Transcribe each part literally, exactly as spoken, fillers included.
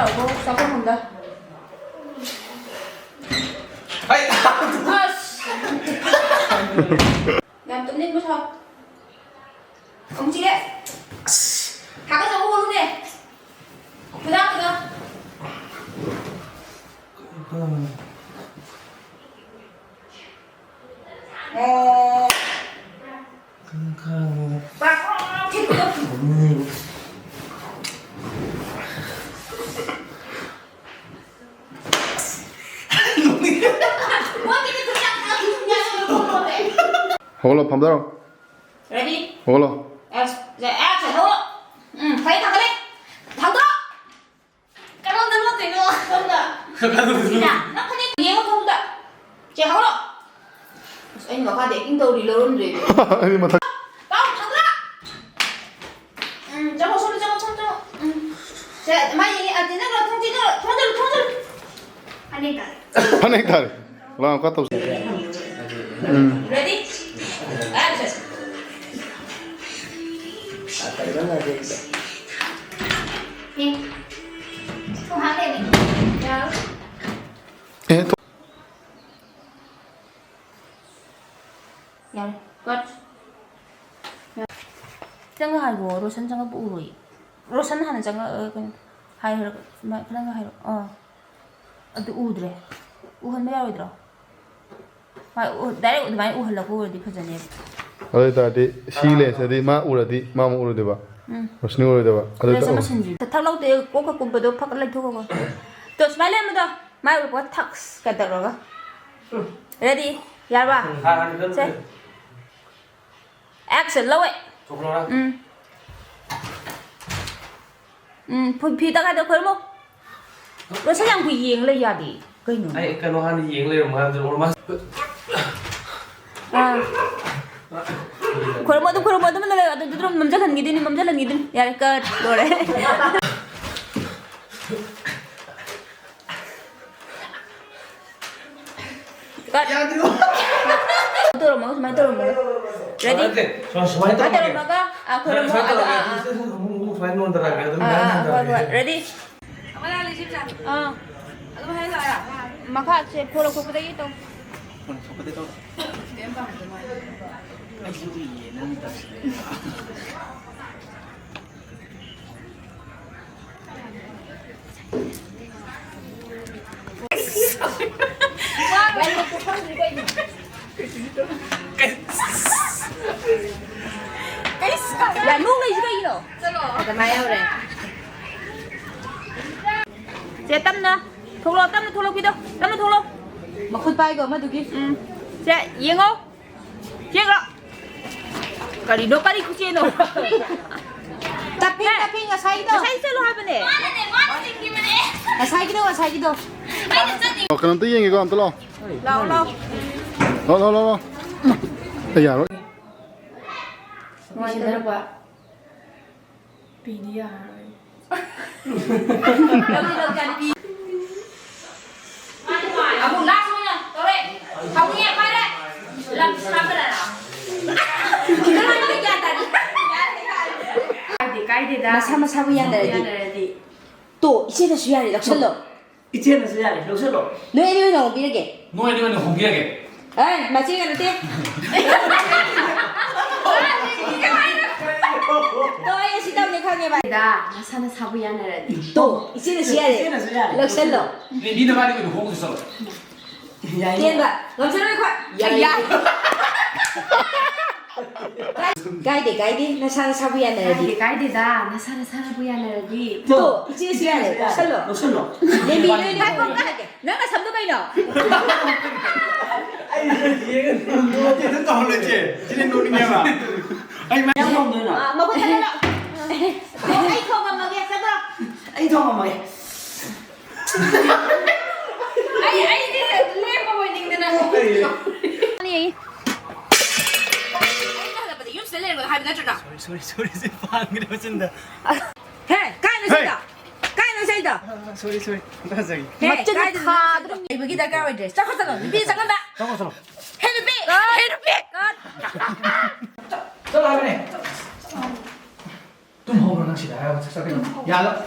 ꯆꯥꯛꯈꯨꯝꯗ꯫ ꯑꯁ! ꯌꯥꯝ ꯇꯨꯝꯅꯤꯡꯕ ꯁꯥꯎ꯫ ꯑꯃꯨꯛ ꯆꯤꯛꯑꯦ꯫ ꯑꯁ! ꯍꯥꯀꯠꯆꯕ ꯍꯧꯔꯨꯅꯦ꯫ ꯈꯨꯗꯥꯡꯗꯨꯗ꯫ ꯑꯣ꯫ ꯄꯥꯛ ꯊꯤꯠꯄꯗꯣ꯫ ꯍꯧꯒꯠꯂꯣ, ꯐꯝꯗꯔꯣ꯫ Ready? ꯍꯧꯒꯠꯂꯣ꯫ Action, action, ꯍꯧꯒꯠꯂꯣ꯫ ꯎꯝ, ꯐꯩ, ꯊꯥꯡꯒꯠꯂꯦ꯫ ꯊꯥꯡꯗꯣꯛ꯫ ꯀꯔꯣꯝꯗ ꯂꯣꯠꯇꯣꯏꯅꯣ? ꯁꯣꯝꯗ꯫ ꯁꯤꯗ꯫ ꯅꯪ ꯐꯅꯦꯛ ꯌꯦꯡꯉꯣ ꯐꯃꯨꯡꯗ꯫ ꯆꯦ, ꯍꯧꯔꯣ꯫ ꯑꯁ, ꯑꯩꯅ ꯃꯈꯥꯗ acting ꯇꯧꯔꯤ, ꯂꯧꯔꯝꯗ꯭ꯔꯦ꯫ ꯑꯩꯗꯤ ꯃꯊꯛ꯫ ꯄꯥꯎ ꯊꯥꯡꯒꯠꯂꯣ꯫ ꯎꯝ, ꯆꯪꯉꯣ, ꯁꯣꯝꯗ ꯆꯪꯉꯣ, ꯁꯣꯝꯗ ꯆꯪꯉꯣ꯫ ꯎꯝ꯫ ꯁꯦ, ꯃꯥ ꯌꯦꯡꯉꯦ꯫ ꯑ, ꯆꯦ, ꯅꯪ ꯂꯥꯛꯑꯣ, ꯊꯣꯡ ꯊꯤꯡꯖꯤꯜꯂꯣ, ꯊꯣꯡ ꯊꯤꯡꯖꯤꯜꯂꯣ, ꯊꯣꯡ ꯊꯤꯡꯖꯤꯜꯂꯣ꯫ ꯐꯅꯦꯛ ꯇꯥꯔꯦ꯫ ꯐꯅꯦꯛ ꯇꯥꯔꯦ꯫ ꯂꯥꯎ, ꯀꯠ ꯇꯧꯁꯦ꯫ ꯎꯝ꯫ Ready? Action. ꯑꯦ, ꯊꯣꯡ ꯍꯥꯡ ꯂꯩꯔꯝꯃꯦ꯫ ꯌꯥꯔꯣꯏ꯫ ꯑꯦ, ꯊꯣ- ꯌꯥꯔꯦ, ꯀꯠ꯫ ꯆꯪꯉ ꯍꯥꯏꯈꯣ, ꯔꯣꯁꯟ ꯆꯪꯉꯛꯄ ꯎꯔꯣꯏ꯫ ꯔꯣꯁꯟ ꯍꯥꯟꯅ ꯆꯪꯉꯛ-, ꯑ, ꯀꯩꯅꯣ, ꯍꯥꯏꯔꯒ, ꯁꯨꯃꯥꯏ-, ꯈꯔꯒ ꯍꯥꯏꯔꯛꯑꯣ꯫ ꯑꯥ꯫ ꯑꯗꯨ ꯎꯗ꯭ꯔꯦ꯫ ꯎꯍꯟꯕ ꯌꯥꯔꯣꯏꯗ꯭ꯔꯣ? ꯃꯥ ꯎ-, direct ꯑꯗꯨꯃꯥꯏꯅ ꯎꯍꯜꯂꯛꯄ ꯑꯣꯏꯔꯗꯤ ꯐꯖꯅꯦꯕ꯫ ꯑꯗꯨ ꯑꯣꯏ ꯇꯥꯔꯗꯤ ꯁꯤ ꯂꯦꯟꯁꯇꯗꯤ ꯃꯥ ꯎꯔꯗꯤ ꯃꯥ ꯑꯃꯨꯛ ꯎꯔꯣꯏꯗꯣꯏꯕ꯫ ꯎꯝ꯫ ꯔꯣꯁꯅꯤ ꯎꯔꯣꯏꯗꯣꯏꯕ꯫ ꯑꯗꯨ ꯂꯦꯟꯁ ꯑꯃ ꯇꯧ-, ꯁꯤꯟꯁꯤ꯫ ꯊꯛ ꯂꯧꯗꯦ, ꯀꯣꯛꯀ ꯀꯨꯝꯕꯗꯣ ꯐꯛ ꯂꯩꯊꯣꯛꯈꯣꯀꯣ꯫ ꯇꯣ, ꯁꯨꯃꯥꯏꯅ ꯂꯩꯔꯝꯕꯗꯣ꯫ ꯃꯥꯏ ꯎꯔꯛꯄ ꯊꯛꯁ ꯀ ꯇꯧꯔꯒ꯫ Ready? ꯌꯥꯔꯕ? ꯍꯥꯟꯅ ꯀꯩꯅꯣ ꯁꯦ꯫ ꯇꯧ꯫ Action, ꯂꯧꯋꯦ꯫ ꯊꯣꯛꯂꯛꯑꯣꯔꯥ? ꯎꯝ꯫ ꯎꯝ, ꯐꯨ-, ꯐꯤ ꯇꯪꯈꯥꯏꯗ ꯈꯣꯏꯔꯝꯃꯣ꯫ ꯔꯣꯁꯟ ꯌꯥꯝ ꯀꯨꯏ ꯌꯦꯡ ꯂꯩ ꯌꯥꯗꯦ꯫ ꯀꯩꯅꯣ? ꯑꯩ ꯀꯩꯅꯣ ꯍꯥꯟꯅ ꯌꯦꯡ ꯂꯩꯔꯝꯃꯣ ꯍꯥꯏꯕꯗꯨ ꯑꯣꯔꯃꯥꯁ-, ꯑꯥ꯫ ꯈꯣꯏꯔꯝꯃꯣ, ꯑꯗꯨꯝ ꯈꯣꯏꯔꯝꯃꯣ, ꯑꯗꯨꯝ ꯂꯩꯌꯣ꯫ ꯑꯗꯨ, ꯑꯗꯨ ꯑꯗꯨꯝ ꯃꯝꯖꯜꯍꯟꯈꯤꯗꯣꯏꯅꯤ, ꯃꯝꯖꯜꯍꯟꯈꯤꯗꯣꯏꯅꯤ꯫ ꯌꯥꯔꯦ, cut, ꯂꯣꯏꯔꯦ꯫ Cut. ꯌꯥꯗ꯭ꯔꯣ? ꯇꯧꯔꯝꯃꯒ, ꯁꯨꯃꯥꯏꯅ ꯇꯧꯔꯝꯃꯒ꯫ Ready? ꯅꯠꯇꯦ, ꯁꯨꯃꯥꯏ-, ꯁꯨꯃꯥꯏꯅ ꯁꯨꯃꯥꯏꯅ ꯇꯧꯔꯝꯃꯒꯦ꯫ ꯇꯧꯔꯝꯃꯒ, ꯑꯥ, ꯈꯣꯏꯔꯝꯃꯣ, ꯁꯨꯃꯥꯏꯅ ꯑꯗ, ꯇꯧꯔꯝꯃꯒꯦ꯫ ꯑꯥ, ꯑꯥ꯫ ꯁꯨꯃꯥꯏꯅ ꯅꯣꯟꯊꯔꯛꯑꯒꯦ, ꯑꯗꯨꯝ ꯑꯥ, ꯁꯨꯃꯥꯏꯅ ꯑꯥ, ꯍꯣꯏ, ꯍꯣꯏ꯫ ꯅꯣꯟꯊꯔꯛꯑꯒꯦ꯫ Ready? ꯑꯥ꯫ ꯑꯗꯨꯝ ꯍꯥꯏꯔꯛꯑꯣ ꯌꯥꯔꯦ꯫ ꯃꯈꯥꯁꯦ ꯐꯣꯟ ꯂꯧꯊꯣꯛꯄꯗꯒꯤ ꯇꯧ꯫ ꯐꯣꯟ ꯂꯧꯊꯣꯛꯄꯗꯒꯤ ꯇꯧ꯫ ꯀꯩꯝ ꯄꯥꯍꯟꯗ ꯃꯥꯜꯂꯦ꯫ ꯑꯩꯁꯨ ꯎꯏꯌꯦ ꯅꯪ ꯇꯧꯁꯤꯜꯂꯦ꯫ ꯌꯥ, ꯅꯣꯡ ꯂꯩꯁꯤ ꯀꯩꯒꯤꯅꯣ? ꯆꯠꯂꯣ꯫ ꯑꯗꯨꯃꯥꯏ ꯌꯧꯔꯦ꯫ ꯆꯦ, ꯇꯞꯅ ꯊꯣꯛꯂꯛꯑꯣ, ꯇꯞꯅ ꯊꯣꯛꯂꯛꯄꯤꯗꯣ, ꯇꯞꯅ ꯊꯣꯛꯂꯛꯑꯣ꯫ ꯃꯈꯨꯠ ꯄꯥꯏꯒꯣ ꯑꯃꯗꯨꯒꯤ꯫ ꯎꯝ꯫ ꯁꯦ, ꯌꯦꯡꯉꯣ꯫ ꯌꯦꯡꯉꯣ꯫ ꯀꯔꯤꯅꯣ, ꯀꯔꯤ ꯈꯨꯆꯦꯅꯣ? ꯇꯞꯄꯤ, ꯍꯦ꯫ ꯇꯞꯄꯤ, ꯉꯁꯥꯏꯒꯤꯗꯣ꯫ ꯉꯁꯥꯏ ꯆꯠꯂꯣ ꯍꯥꯏꯕꯅꯦ꯫ ꯉꯁꯥꯏꯒꯤꯗꯣ, ꯉꯁꯥꯏꯒꯤꯗꯣ꯫ ꯑꯣ, ꯀꯩꯅꯣꯝꯇ ꯌꯦꯡꯒꯦꯀꯣ, ꯑꯝꯇ ꯂꯥꯛꯑꯣ꯫ ꯂꯥꯛꯑꯣ, ꯂꯥꯛꯑꯣ꯫ ꯂꯥꯛꯑꯣ, ꯂꯥꯛꯑꯣ, ꯂꯥꯛꯑꯣ꯫ ꯑꯩ ꯌꯥꯔꯣꯏ꯫ ꯅꯨꯡꯉꯥꯏꯇꯔꯕ? ꯄꯤꯗꯤ ꯌꯥꯔꯔꯣꯏ꯫ ꯂꯧꯗꯤ ꯂꯧꯖꯥꯠꯅꯤ, ꯄꯤ꯫ ꯑꯃꯨꯛ ꯂꯥꯁ ꯑꯣꯏꯅ ꯇꯧꯔꯦ꯫ ꯊꯧꯔꯤ ꯄꯥꯏꯔꯦ꯫ ꯂꯝ ꯁꯥꯕꯗ꯫ ꯀꯃꯥꯏꯅ ꯒ꯭ꯌꯥꯟ ꯇꯥꯗꯦ? ꯀꯥꯏꯗꯦ, ꯀꯥꯏꯗꯦꯗ꯫ ꯃꯁꯥ ꯃꯁꯥꯕꯨ ꯌꯥꯅꯔꯗꯤ꯫ ꯌꯥꯅꯔꯗꯤ꯫ ꯇꯣ, ꯏꯆꯦꯅꯁꯨ ꯌꯥꯔꯦ, ꯂꯧꯁꯜꯂꯣ꯫ ꯏꯆꯦꯅꯁꯨ ꯌꯥꯔꯦ, ꯂꯧꯁꯜꯂꯣ꯫ ꯅꯣꯏ ꯑꯅꯤ ꯑꯣꯏꯅ ꯍꯣꯡꯕꯤꯔꯒꯦ꯫ ꯅꯣꯏ ꯑꯅꯤ ꯑꯣꯏꯅ ꯍꯣꯡꯕꯤꯔꯒꯦ꯫ ꯑꯦ, ꯃꯆꯦꯒ ꯅꯠꯇꯦ꯫ ꯇꯣ, ꯑꯩ ꯑꯁꯤ ꯇꯧꯅꯤ ꯈꯪꯉꯦꯕ꯫ ꯗꯥ, ꯅꯁꯥ ꯅꯁꯥꯕꯨ ꯌꯥꯅꯔꯗꯤ꯫ ꯇꯣ, ꯏꯆꯦꯅꯁꯨ ꯌꯥꯔꯦ꯫ ꯏꯆꯦꯅꯁꯨ ꯌꯥꯔꯦ꯫ ꯂꯧꯁꯜꯂꯣ꯫ ꯅꯦ, ꯃꯤ ꯅꯕꯥꯅꯤ ꯑꯣꯏꯅ ꯍꯣꯡꯉꯨꯁꯤ ꯆꯠꯂꯣ꯫ ꯌꯥꯏ꯫ ꯇꯦꯟꯕ, ꯉꯝꯖꯔꯣꯏ ꯑꯩꯈꯣꯏ꯫ ꯌꯥꯏ꯫ ꯌꯥꯏ꯫ ꯀꯥꯏꯗꯦ, ꯀꯥꯏꯗꯦ, ꯅꯁꯥ ꯅꯁꯥꯕꯨ ꯌꯥꯅꯔꯗꯤ꯫ ꯀꯥꯏꯗꯦ, ꯀꯥꯏꯗꯦꯗ, ꯅꯁꯥ ꯅꯁꯥꯅꯕꯨ ꯌꯥꯅꯔꯗꯤ꯫ ꯇꯣ, ꯏꯆꯦꯁꯨ ꯌꯥꯔꯦ, ꯂꯧꯁꯜꯂꯣ꯫ ꯂꯧꯁꯜꯂꯣ꯫ ꯂꯦꯝꯕꯤ, ꯅꯣꯏꯅ ꯍꯥꯏ, ꯍꯣꯡꯉꯣ꯫ ꯍꯥꯏꯒꯦ꯫ ꯅꯪ ꯅꯁꯝꯗꯣ ꯀꯩꯅꯣ? ꯑꯩ ꯌꯦꯡꯉ ꯅꯣꯛꯀꯦ ꯑꯗꯨꯝ ꯇꯧꯍꯜꯂꯣ, ꯏꯆꯦ꯫ ꯏꯆꯦ ꯅꯣꯛꯅꯤꯡꯉꯦꯕ꯫ ꯑꯩ ꯃꯥꯏ ꯌꯥꯝ ꯍꯣꯡꯗꯣꯏꯅꯣ? ꯑꯥ, ꯃꯈꯨꯠ ꯊꯥꯗꯠꯂꯣ꯫ ꯑꯩ ꯊꯣꯡꯉꯝꯃꯒꯦ, ꯆꯠꯈ꯭ꯔꯣ꯫ ꯑꯩ ꯊꯣꯡꯉꯝꯃꯒꯦ꯫ ꯑꯩ, ꯑꯩꯗꯤ ꯂꯦꯞꯄ ꯑꯣꯏꯅꯤꯡꯗꯅ꯫ ꯑꯩꯅ ꯍꯜꯂꯛꯄꯗ ꯌꯨꯝꯁꯤꯗ ꯂꯩꯔꯝꯒꯅꯣ ꯍꯥꯏꯕ ꯅꯠꯇ꯭ꯔꯣ ꯅꯪ? Sorry, sorry, sorry, ꯁꯤ ꯄꯥꯟꯈ꯭ꯔꯦ ꯃꯆꯤꯟꯗ꯫ ꯍꯦ, ꯀꯥꯏꯅꯣ ꯍꯦ! ꯆꯠꯂꯤꯗꯣ? ꯀꯥꯏꯅꯣ ꯆꯠꯂꯤꯗꯣ? Sorry, sorry, ꯑꯝꯇ ꯍꯟꯖꯒꯦ꯫ ꯍꯦ, ꯃꯆꯤꯟꯗ ꯀꯥꯏꯗꯅꯣ ꯊꯥꯗ꯭ꯔꯣ? ꯂꯩꯕꯒꯤ ꯗꯔꯀꯥꯔ ꯑꯣꯏꯗ꯭ꯔꯦ꯫ ꯆꯠꯈ꯭ꯔꯣ, ꯆꯠꯂꯣ꯫ ꯅꯨꯄꯤ ꯆꯪꯍꯟꯕ꯫ ꯆꯪꯉꯣ, ꯆꯪꯉꯣ꯫ ꯍꯦ, ꯅꯨꯄꯤ! ꯍꯦ, ꯅꯨꯄꯤ! ꯆꯠꯂꯣ ꯍꯥꯏꯕꯅꯦ꯫ ꯇꯨꯝꯍꯧꯔꯣ ꯅꯪ ꯁꯤꯗ ꯍꯥꯏꯔꯒ ꯆꯠ-, ꯆꯠꯀꯅꯤ꯫ ꯇꯨꯝꯍꯧꯔꯣ꯫ ꯌꯥꯔꯣꯏ꯫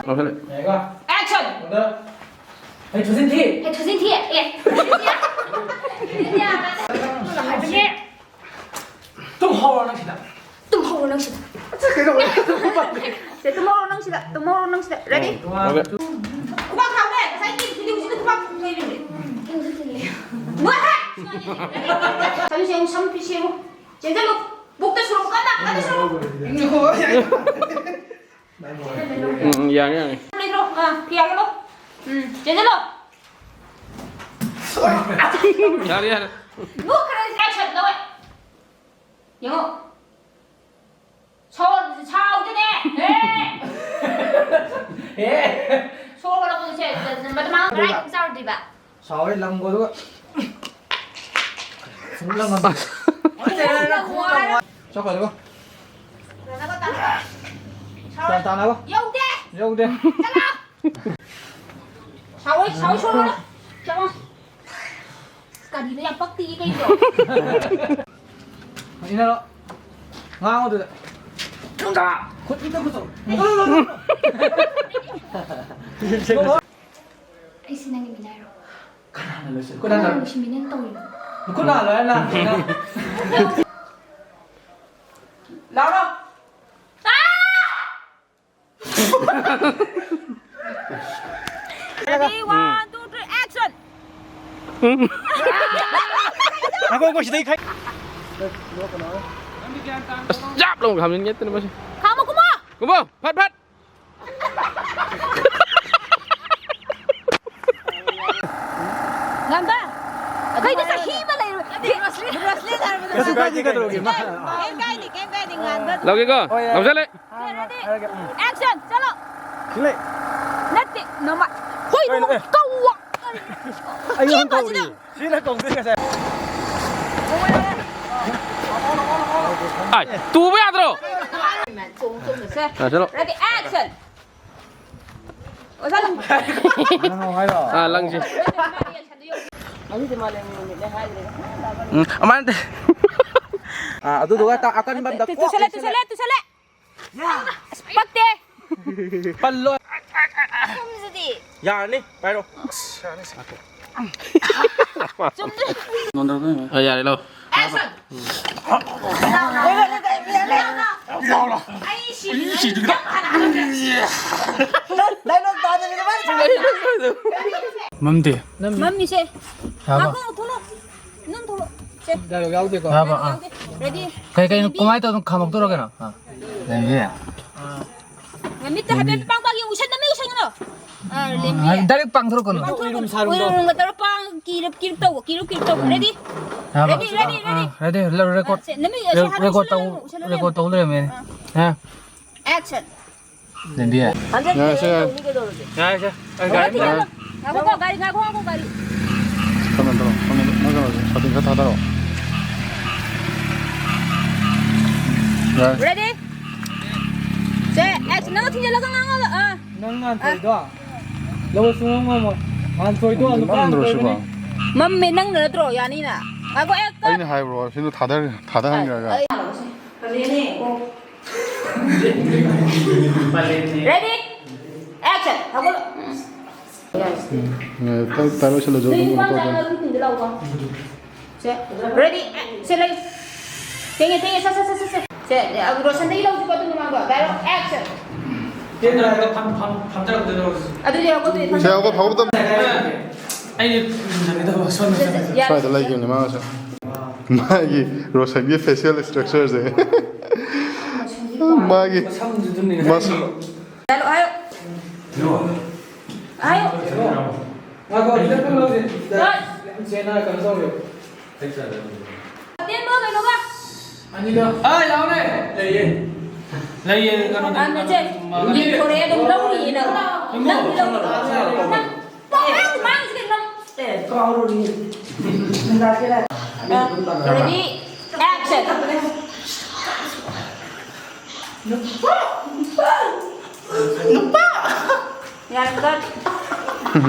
ꯂꯧꯁꯜꯂꯦ꯫ Action! ꯑꯩ ꯊꯨꯖꯤꯟ ꯊꯤ꯫ ꯑꯦ, ꯊꯨꯖꯤꯟ ꯊꯤ꯫ ꯑꯦ, ꯊꯨꯖꯤꯟ ꯊꯤ꯫ ꯊꯨꯖꯤꯟ ꯊꯤ ꯍꯥꯏꯕ꯫ ꯍꯥꯏꯕꯅꯦ꯫ ꯇꯨꯝꯍꯧꯔꯣ ꯅꯪ ꯁꯤꯗ꯫ ꯇꯨꯝꯍꯧꯔꯣ ꯅꯪ ꯁꯤꯗ꯫ ꯁꯦ, ꯇꯨꯝꯍꯧꯔꯣ ꯅꯪ ꯁꯤꯗ꯫ ꯇꯨꯝꯍꯧꯔꯣ ꯅꯪ ꯁꯤꯗ꯫ Ready? ꯎꯝ, okay. ꯈꯨꯕꯥꯛ ꯊꯥꯎꯅꯦ꯫ ꯉꯁꯥꯏ ꯊꯤꯜꯂꯤ ꯍꯧꯖꯤꯛꯅ ꯈꯨꯕꯥꯛ ꯊꯤꯜꯂꯤ꯫ ꯅꯣꯏ ꯍꯦ! ꯁꯝꯁꯦ ꯑꯃꯨꯛ ꯁꯝ ꯄꯤꯁꯦ ꯑꯃꯨꯛ꯫ ꯆꯦꯟꯖꯜꯂꯨ꯫ ꯕꯨꯛꯇ ꯁꯨꯔꯨ ꯀꯟꯅ, ꯀꯟꯅ ꯁꯨꯔꯨ꯫ ꯎꯝ, ꯎꯝ, ꯌꯥꯔꯦ, ꯌꯥꯔꯦ꯫ ꯂꯩꯈ꯭ꯔꯣ꯫ ꯑꯥ, ꯐꯤ ꯌꯥꯒꯂꯣ꯫ ꯎꯝ, ꯆꯦꯟꯖꯜꯂꯣ꯫ ꯌꯥꯔꯦ, ꯌꯥꯔꯦ꯫ ꯅꯣꯛꯈ꯭ꯔꯦ, action ꯂꯧꯋꯦ꯫ ꯌꯦꯡꯉꯣ꯫ ꯁꯥꯎ-, ꯁꯥꯎꯗꯅꯦ꯫ ꯍꯦ! ꯍꯦ! ꯁꯣꯔ ꯍꯣꯜꯂꯛꯄꯗ ꯁꯦ, ꯃꯇꯝ ꯃꯥꯡ-, ꯀꯗꯥꯏꯗ ꯆꯥꯔꯨꯗꯣꯏꯕ? ꯁꯥꯎꯔꯦ, ꯂꯪꯒꯣ, ꯑꯗꯨꯒ ꯁꯨꯝ ꯂꯪꯉꯝꯃꯦ꯫ ꯆꯠꯈ꯭ꯔꯣ, ꯑꯗꯨꯒ꯫ ꯒ꯭ꯌꯥꯟ ꯇꯥꯅꯕ꯫ ꯌꯧꯗꯦ꯫ ꯌꯧꯗꯦ꯫ ꯆꯠꯂꯣ꯫ ꯁꯥꯎꯔꯣꯏ, ꯁꯥꯎꯔꯣꯏ, ꯁꯣꯔ ꯍꯣꯜꯂꯣ꯫ ꯆꯠꯂꯣ꯫ ꯀꯔꯤꯅꯣ ꯌꯥꯝ ꯄꯛꯇꯤꯌꯦ ꯀꯩꯅꯣ? ꯏꯟꯅꯔꯣ꯫ ꯉꯥꯡꯉꯣ ꯑꯗꯨꯗ꯫ ꯈꯨꯠ ꯏꯟꯅ ꯈꯨꯠ ꯇꯧ꯫ ꯑꯩꯁꯦ ꯅꯪꯒꯤ ꯃꯤꯅꯥꯏꯔꯣ? ꯀꯅꯥꯅ ꯂꯣꯏꯁꯤꯜ-, ꯀꯅꯥꯅ ꯀꯅꯥꯅ ꯂꯣꯏꯁꯤꯟꯕꯤꯅꯤ ꯅꯪ ꯇꯧꯔꯤꯕ? ꯈꯨꯠ ꯅꯥ ꯂꯣꯏꯔ ꯅꯥ-, ꯂꯥꯎꯔꯣ꯫ Ready, one, two, three, action! ꯉꯥꯏꯈꯣ, ꯉꯥꯏꯈꯣ, ꯁꯤꯗꯩ ꯈꯥꯏ-, ꯑꯁ, ꯌꯥꯞ ꯂꯥꯎꯅ ꯈꯥꯝꯖꯤꯟꯒꯦ ꯇꯅ ꯃꯁꯤ꯫ ꯈꯥꯝꯃꯣ, ꯀꯨꯝꯃꯣ! ꯀꯨꯝꯃꯣ, ꯐꯠ, ꯐꯠ! ꯉꯥꯟꯕ! ꯀꯩꯅꯣ ꯆꯍꯤ ꯑꯃ ꯂꯩꯔꯨ-, ꯅꯠꯇꯦ, ꯔꯣꯁꯂꯤ, ꯔꯣꯁꯂꯤ ꯍꯥꯏꯕꯗꯣ꯫ ꯀꯩꯁꯨ ꯀꯥꯏꯗꯦ, ꯀꯩꯗꯧꯔꯒꯦ? ꯃꯥ ꯀꯩꯝ ꯀꯥꯏꯗꯦ, ꯀꯩꯝ ꯀꯥꯏꯗꯦ, ꯉꯥꯟꯕ ꯑꯗꯨꯝ꯫ ꯂꯧꯒꯦꯀꯣ? ꯍꯣꯏ, ꯌꯥꯏ꯫ ꯂꯧꯁꯜꯂꯦ꯫ ꯍꯥꯏꯔꯒꯦ, ꯎꯝ꯫ Action, ꯆꯠꯂꯣ꯫ ꯁꯤꯂꯩ꯫ ꯅꯠꯇꯦ, ꯅꯃꯥꯏ꯫ ꯍꯣꯏ, ꯀꯩꯅꯣ, ꯑꯦ? ꯀꯧꯋꯣ꯫ ꯑꯩ ꯅꯪ ꯀꯧꯔꯤ꯫ ꯁꯤꯅ ꯀꯧꯗꯣꯏ ꯉꯁꯥꯏ꯫ ꯑꯥꯏ, ꯇꯨꯕ ꯌꯥꯗ꯭ꯔꯣ? ꯆꯣꯡ, ꯆꯣꯡ, ꯆꯣꯡ꯫ ꯑꯥ, ꯆꯠꯂꯣ꯫ Ready, action! ꯑꯣꯖꯥ ꯂꯪ-, ꯅꯪ ꯍꯥꯏꯔꯣ? ꯑꯥ, ꯂꯪꯁꯤ꯫ ꯑꯗꯨꯗꯤ ꯃꯥꯂꯦꯝꯒꯤ ꯅꯨꯃꯤꯠꯅꯦ ꯍꯥꯏꯗ꯭ꯔꯦ꯫ ꯎꯝ, ꯑꯃꯥꯏꯅ ꯇꯧ-, ꯑꯥ, ꯑꯗꯨꯗꯨꯒ ꯇ-, ꯑꯀꯟꯕ ꯑꯝꯗ ꯇꯨ-, ꯀꯣꯛ ꯇꯨꯁꯜꯂꯦ, ꯂꯩꯁꯤꯜꯂꯦ꯫ ꯇꯨꯁꯜꯂꯦ, ꯇꯨꯁꯜꯂꯦ꯫ ꯑꯁ, ꯄꯛꯇꯦ꯫ ꯄꯜꯂꯣ꯫ ꯁꯣꯝꯁꯤꯗꯤ꯫ ꯌꯥꯔꯅꯤ, ꯄꯥꯏꯔꯣ꯫ ꯆꯨꯝꯗ꯭ꯔꯤ꯫ ꯑ, ꯌꯥꯔꯦ, ꯂꯧ꯫ ꯑꯩ ꯁꯤ ꯅꯪ ꯍꯥꯟꯅ ꯍꯥꯏꯔꯝꯃꯦ꯫ ꯃꯝꯗꯦ꯫ ꯃꯝꯃꯤꯁꯦ꯫ ꯌꯥꯕ? ꯉꯥꯏꯈꯣ, ꯊꯣꯛꯂꯛꯑꯣ꯫ ꯅꯪ ꯊꯣꯛꯂꯛꯑꯣ꯫ ꯁꯦ꯫ ꯌꯥꯎꯗꯦꯀꯣ? ꯌꯥꯕ, ꯑꯥ꯫ ꯌꯥꯎꯗꯦ꯫ Ready? ꯀꯩ, ꯀꯩꯅꯣ, ꯀꯃꯥꯏꯅ ꯇꯧꯗꯅ ꯈꯥꯝꯃꯛꯇꯣꯏꯔꯣ ꯀꯩꯅꯣ? ꯑꯥ꯫ ꯂꯩꯌꯦ꯫ ꯃꯃꯤꯠꯇ ꯍꯥꯏꯐꯦꯠ ꯄꯥꯡ ꯄꯥꯡ ꯌꯦꯡꯉꯨ꯫ ꯎꯏꯁꯟ, ꯅꯃꯤꯠ ꯎꯏꯁꯟꯒꯅꯨ꯫ ꯑꯥ, ꯂꯦꯝꯕꯤ꯫ ꯑꯥ, direct ꯄꯥꯡꯊꯣꯔꯛꯀꯅꯨ꯫ ꯄꯥꯡꯊꯣꯔꯛꯀꯅꯨ꯫ ꯎꯏꯔꯨꯝ ꯁꯥꯔꯨꯝꯗꯣ꯫ ꯎꯏꯔꯨꯝꯒ ꯇꯧꯔ ꯄꯥꯡ-, ꯀꯤꯔꯞ ꯀꯤꯔꯞ ꯇꯧꯕ, ꯀꯤꯔꯨꯞ ꯀꯤꯔꯨꯞ ꯇꯧꯕ꯫ Ready? ꯌꯥꯕ? Ready, ready, ꯑꯥ, ready꯫ Ready, record꯫ ꯑꯥ, ꯁꯦ, ꯅꯃꯤꯠ ꯑꯁꯤ ꯍꯥꯟꯅ record ꯎꯏꯁꯜꯂ ꯇꯧ-, ꯌꯦꯡꯉꯨ, ꯎꯏꯁꯜꯂ record ꯌꯦꯡꯉꯨ꯫ ꯇꯧ ꯂꯩꯔꯝꯃꯦꯅꯦ꯫ ꯑꯥ꯫ ꯍꯥ? Action꯫ ꯂꯦꯝꯕꯤ꯫ Hundred ꯌꯥꯔꯦ, ꯁꯦ, ꯌꯥꯔꯦ꯫ ꯇꯧꯅꯤ ꯀꯩꯗꯧꯔꯒꯦ? ꯌꯥꯔꯦ, ꯁꯦ꯫ ꯑꯩ ꯒꯥꯔꯤ ꯉꯥꯏꯈꯣ, ꯉꯥꯏꯈꯣ, ꯉꯥꯏꯈꯣ, ꯒꯥꯔꯤ ꯉꯥꯏꯈꯣ, ꯉꯥꯏꯈꯣ, ꯒꯥꯔꯤ꯫ ꯀꯩꯅꯣ ꯇꯧꯔꯣ, ꯀꯩꯅꯣ, ꯅꯪ ꯀꯩꯅꯣꯁꯦ, ꯁꯥꯇꯤꯟ ꯈꯔ ꯊꯥꯗꯔꯛꯑꯣ꯫ ꯌꯥꯔꯦ꯫ Ready? ꯁꯦ, action꯫ ꯅꯪ ꯊꯤꯡꯖꯤꯜꯂꯒ ꯉꯥꯡꯉꯣ꯫ ꯑꯥ꯫ ꯅꯪ ꯉꯥꯟꯊꯣꯏꯗꯣ? ꯑꯥ꯫ ꯂꯧꯕ ꯁꯨꯡꯉꯝ ꯉꯝꯃꯣꯏ꯫ ꯉꯥꯟꯊꯣꯏꯗꯣ ꯅꯨꯄꯥ ꯃꯝꯗ꯭ꯔꯣ ꯁꯤꯕꯣ? ꯉꯥꯟꯊꯣꯏꯕꯅꯤ꯫ ꯃꯝꯃꯦ, ꯅꯪꯅ ꯅꯠꯇ꯭ꯔꯣ? ꯌꯥꯅꯤꯅ꯫ ꯉꯥꯏꯈꯣ, ꯑꯦ, cut꯫ ꯑꯩꯅ ꯍꯥꯏꯕ꯭ꯔꯣ? ꯁꯤꯗꯣ ꯊꯥꯗ-, ꯊꯥꯗꯍꯟꯈ꯭ꯔꯒ꯫ ꯑꯩ, ꯑꯩ, Ready? Action! ꯍꯧꯒꯠꯂꯣ꯫ ꯎꯝ, ꯇ-, ꯇ-, ꯂꯣꯏꯁꯤꯜꯂꯁꯨ ꯅꯣꯏ ꯑꯗꯨꯝ ꯅꯨꯄꯥ ꯀꯩꯅꯣ ꯇꯧꯔꯣ꯫ ꯃꯆꯥ ꯑꯗꯨꯝ ꯊꯤꯟꯖꯤꯜꯂꯛꯎꯀꯣ꯫ ꯁꯦ, ready? ꯑꯦ, ꯁꯦ, ꯂꯩ꯫ ꯊꯦꯡꯉꯦ, ꯊꯦꯡꯉꯦ, ꯁꯦ, ꯁꯦ꯫ ꯁꯦ, ꯑ, ꯔꯣꯁꯟꯗꯒꯤ ꯂꯧꯁꯤꯀꯣ, ꯑꯗꯨ ꯃꯃꯥꯡꯗꯣ꯫ Dialogue, action! ꯇꯦꯟꯗ꯭ꯔ ꯍꯥꯏꯔꯒ ꯐꯝ-, ꯐꯝ-, ꯐꯝꯊꯔꯛꯇꯣꯏꯔꯣ? ꯑꯗꯨꯗꯤ ꯍꯧꯒꯠꯇꯣꯏꯅꯦ, ꯁꯦ, ꯍꯧꯒꯠ-, ꯍꯧꯒꯠꯇꯕ꯫ ꯑꯩꯗꯤ ꯎꯝ, ꯁꯦ, ꯁꯦ, ꯌꯥꯔꯦ꯫ ꯁ꯭ꯋꯥꯏꯗ ꯂꯩꯈꯤꯕꯅꯤ ꯃꯥꯁꯨ꯫ ꯃꯥꯒꯤ ꯔꯣꯁꯟꯒꯤ facial structure ꯁꯦ꯫ ꯃꯥꯒꯤ ꯃꯁꯝꯗꯨꯗꯅꯦ ꯃꯁꯝ꯫ ꯉꯁꯥꯏꯒꯤꯗꯣ꯫ ꯍꯥꯏꯌꯣ꯫ ꯍꯥꯏꯌꯣ꯫ ꯉꯥꯏꯈꯣ, ꯁꯤꯗ ꯄꯨꯜꯂꯁꯦ꯫ ꯁꯤꯗ ꯍꯣꯏ꯫ ꯌꯥꯝ ꯆꯦꯟꯅ ꯀꯩꯅꯣ ꯇꯧꯔꯦ꯫ ꯑꯇꯦꯟꯕ ꯀꯩꯅꯣꯒ꯫ ꯑꯅꯤꯗꯣ꯫ ꯑꯥ, ꯌꯥꯎꯔꯦ꯫ ꯂꯩꯌꯦ꯫ ꯂꯩꯌꯦ, ꯀꯩꯅꯣꯗ꯫ ꯑꯥ, ꯅꯠꯇꯦ꯫ ꯌꯦꯡꯊꯣꯔꯛꯑꯦ, ꯑꯗꯨꯝ ꯂꯧꯔꯤꯌꯦ ꯅꯪ꯫ ꯅꯪ ꯂꯧꯔꯤꯌꯦ꯫ ꯅꯪ ꯄꯪꯉꯥꯡ ꯉꯥꯡꯉꯤꯁꯦ ꯀꯩꯅꯣ? ꯑꯦ, ꯀꯥꯎꯔꯨꯔꯤ꯫ Ready, action. ꯅꯨꯄꯥ! ꯅꯨꯄꯥ! ꯅꯨꯄꯥ! ꯌꯥꯔꯦ, cut.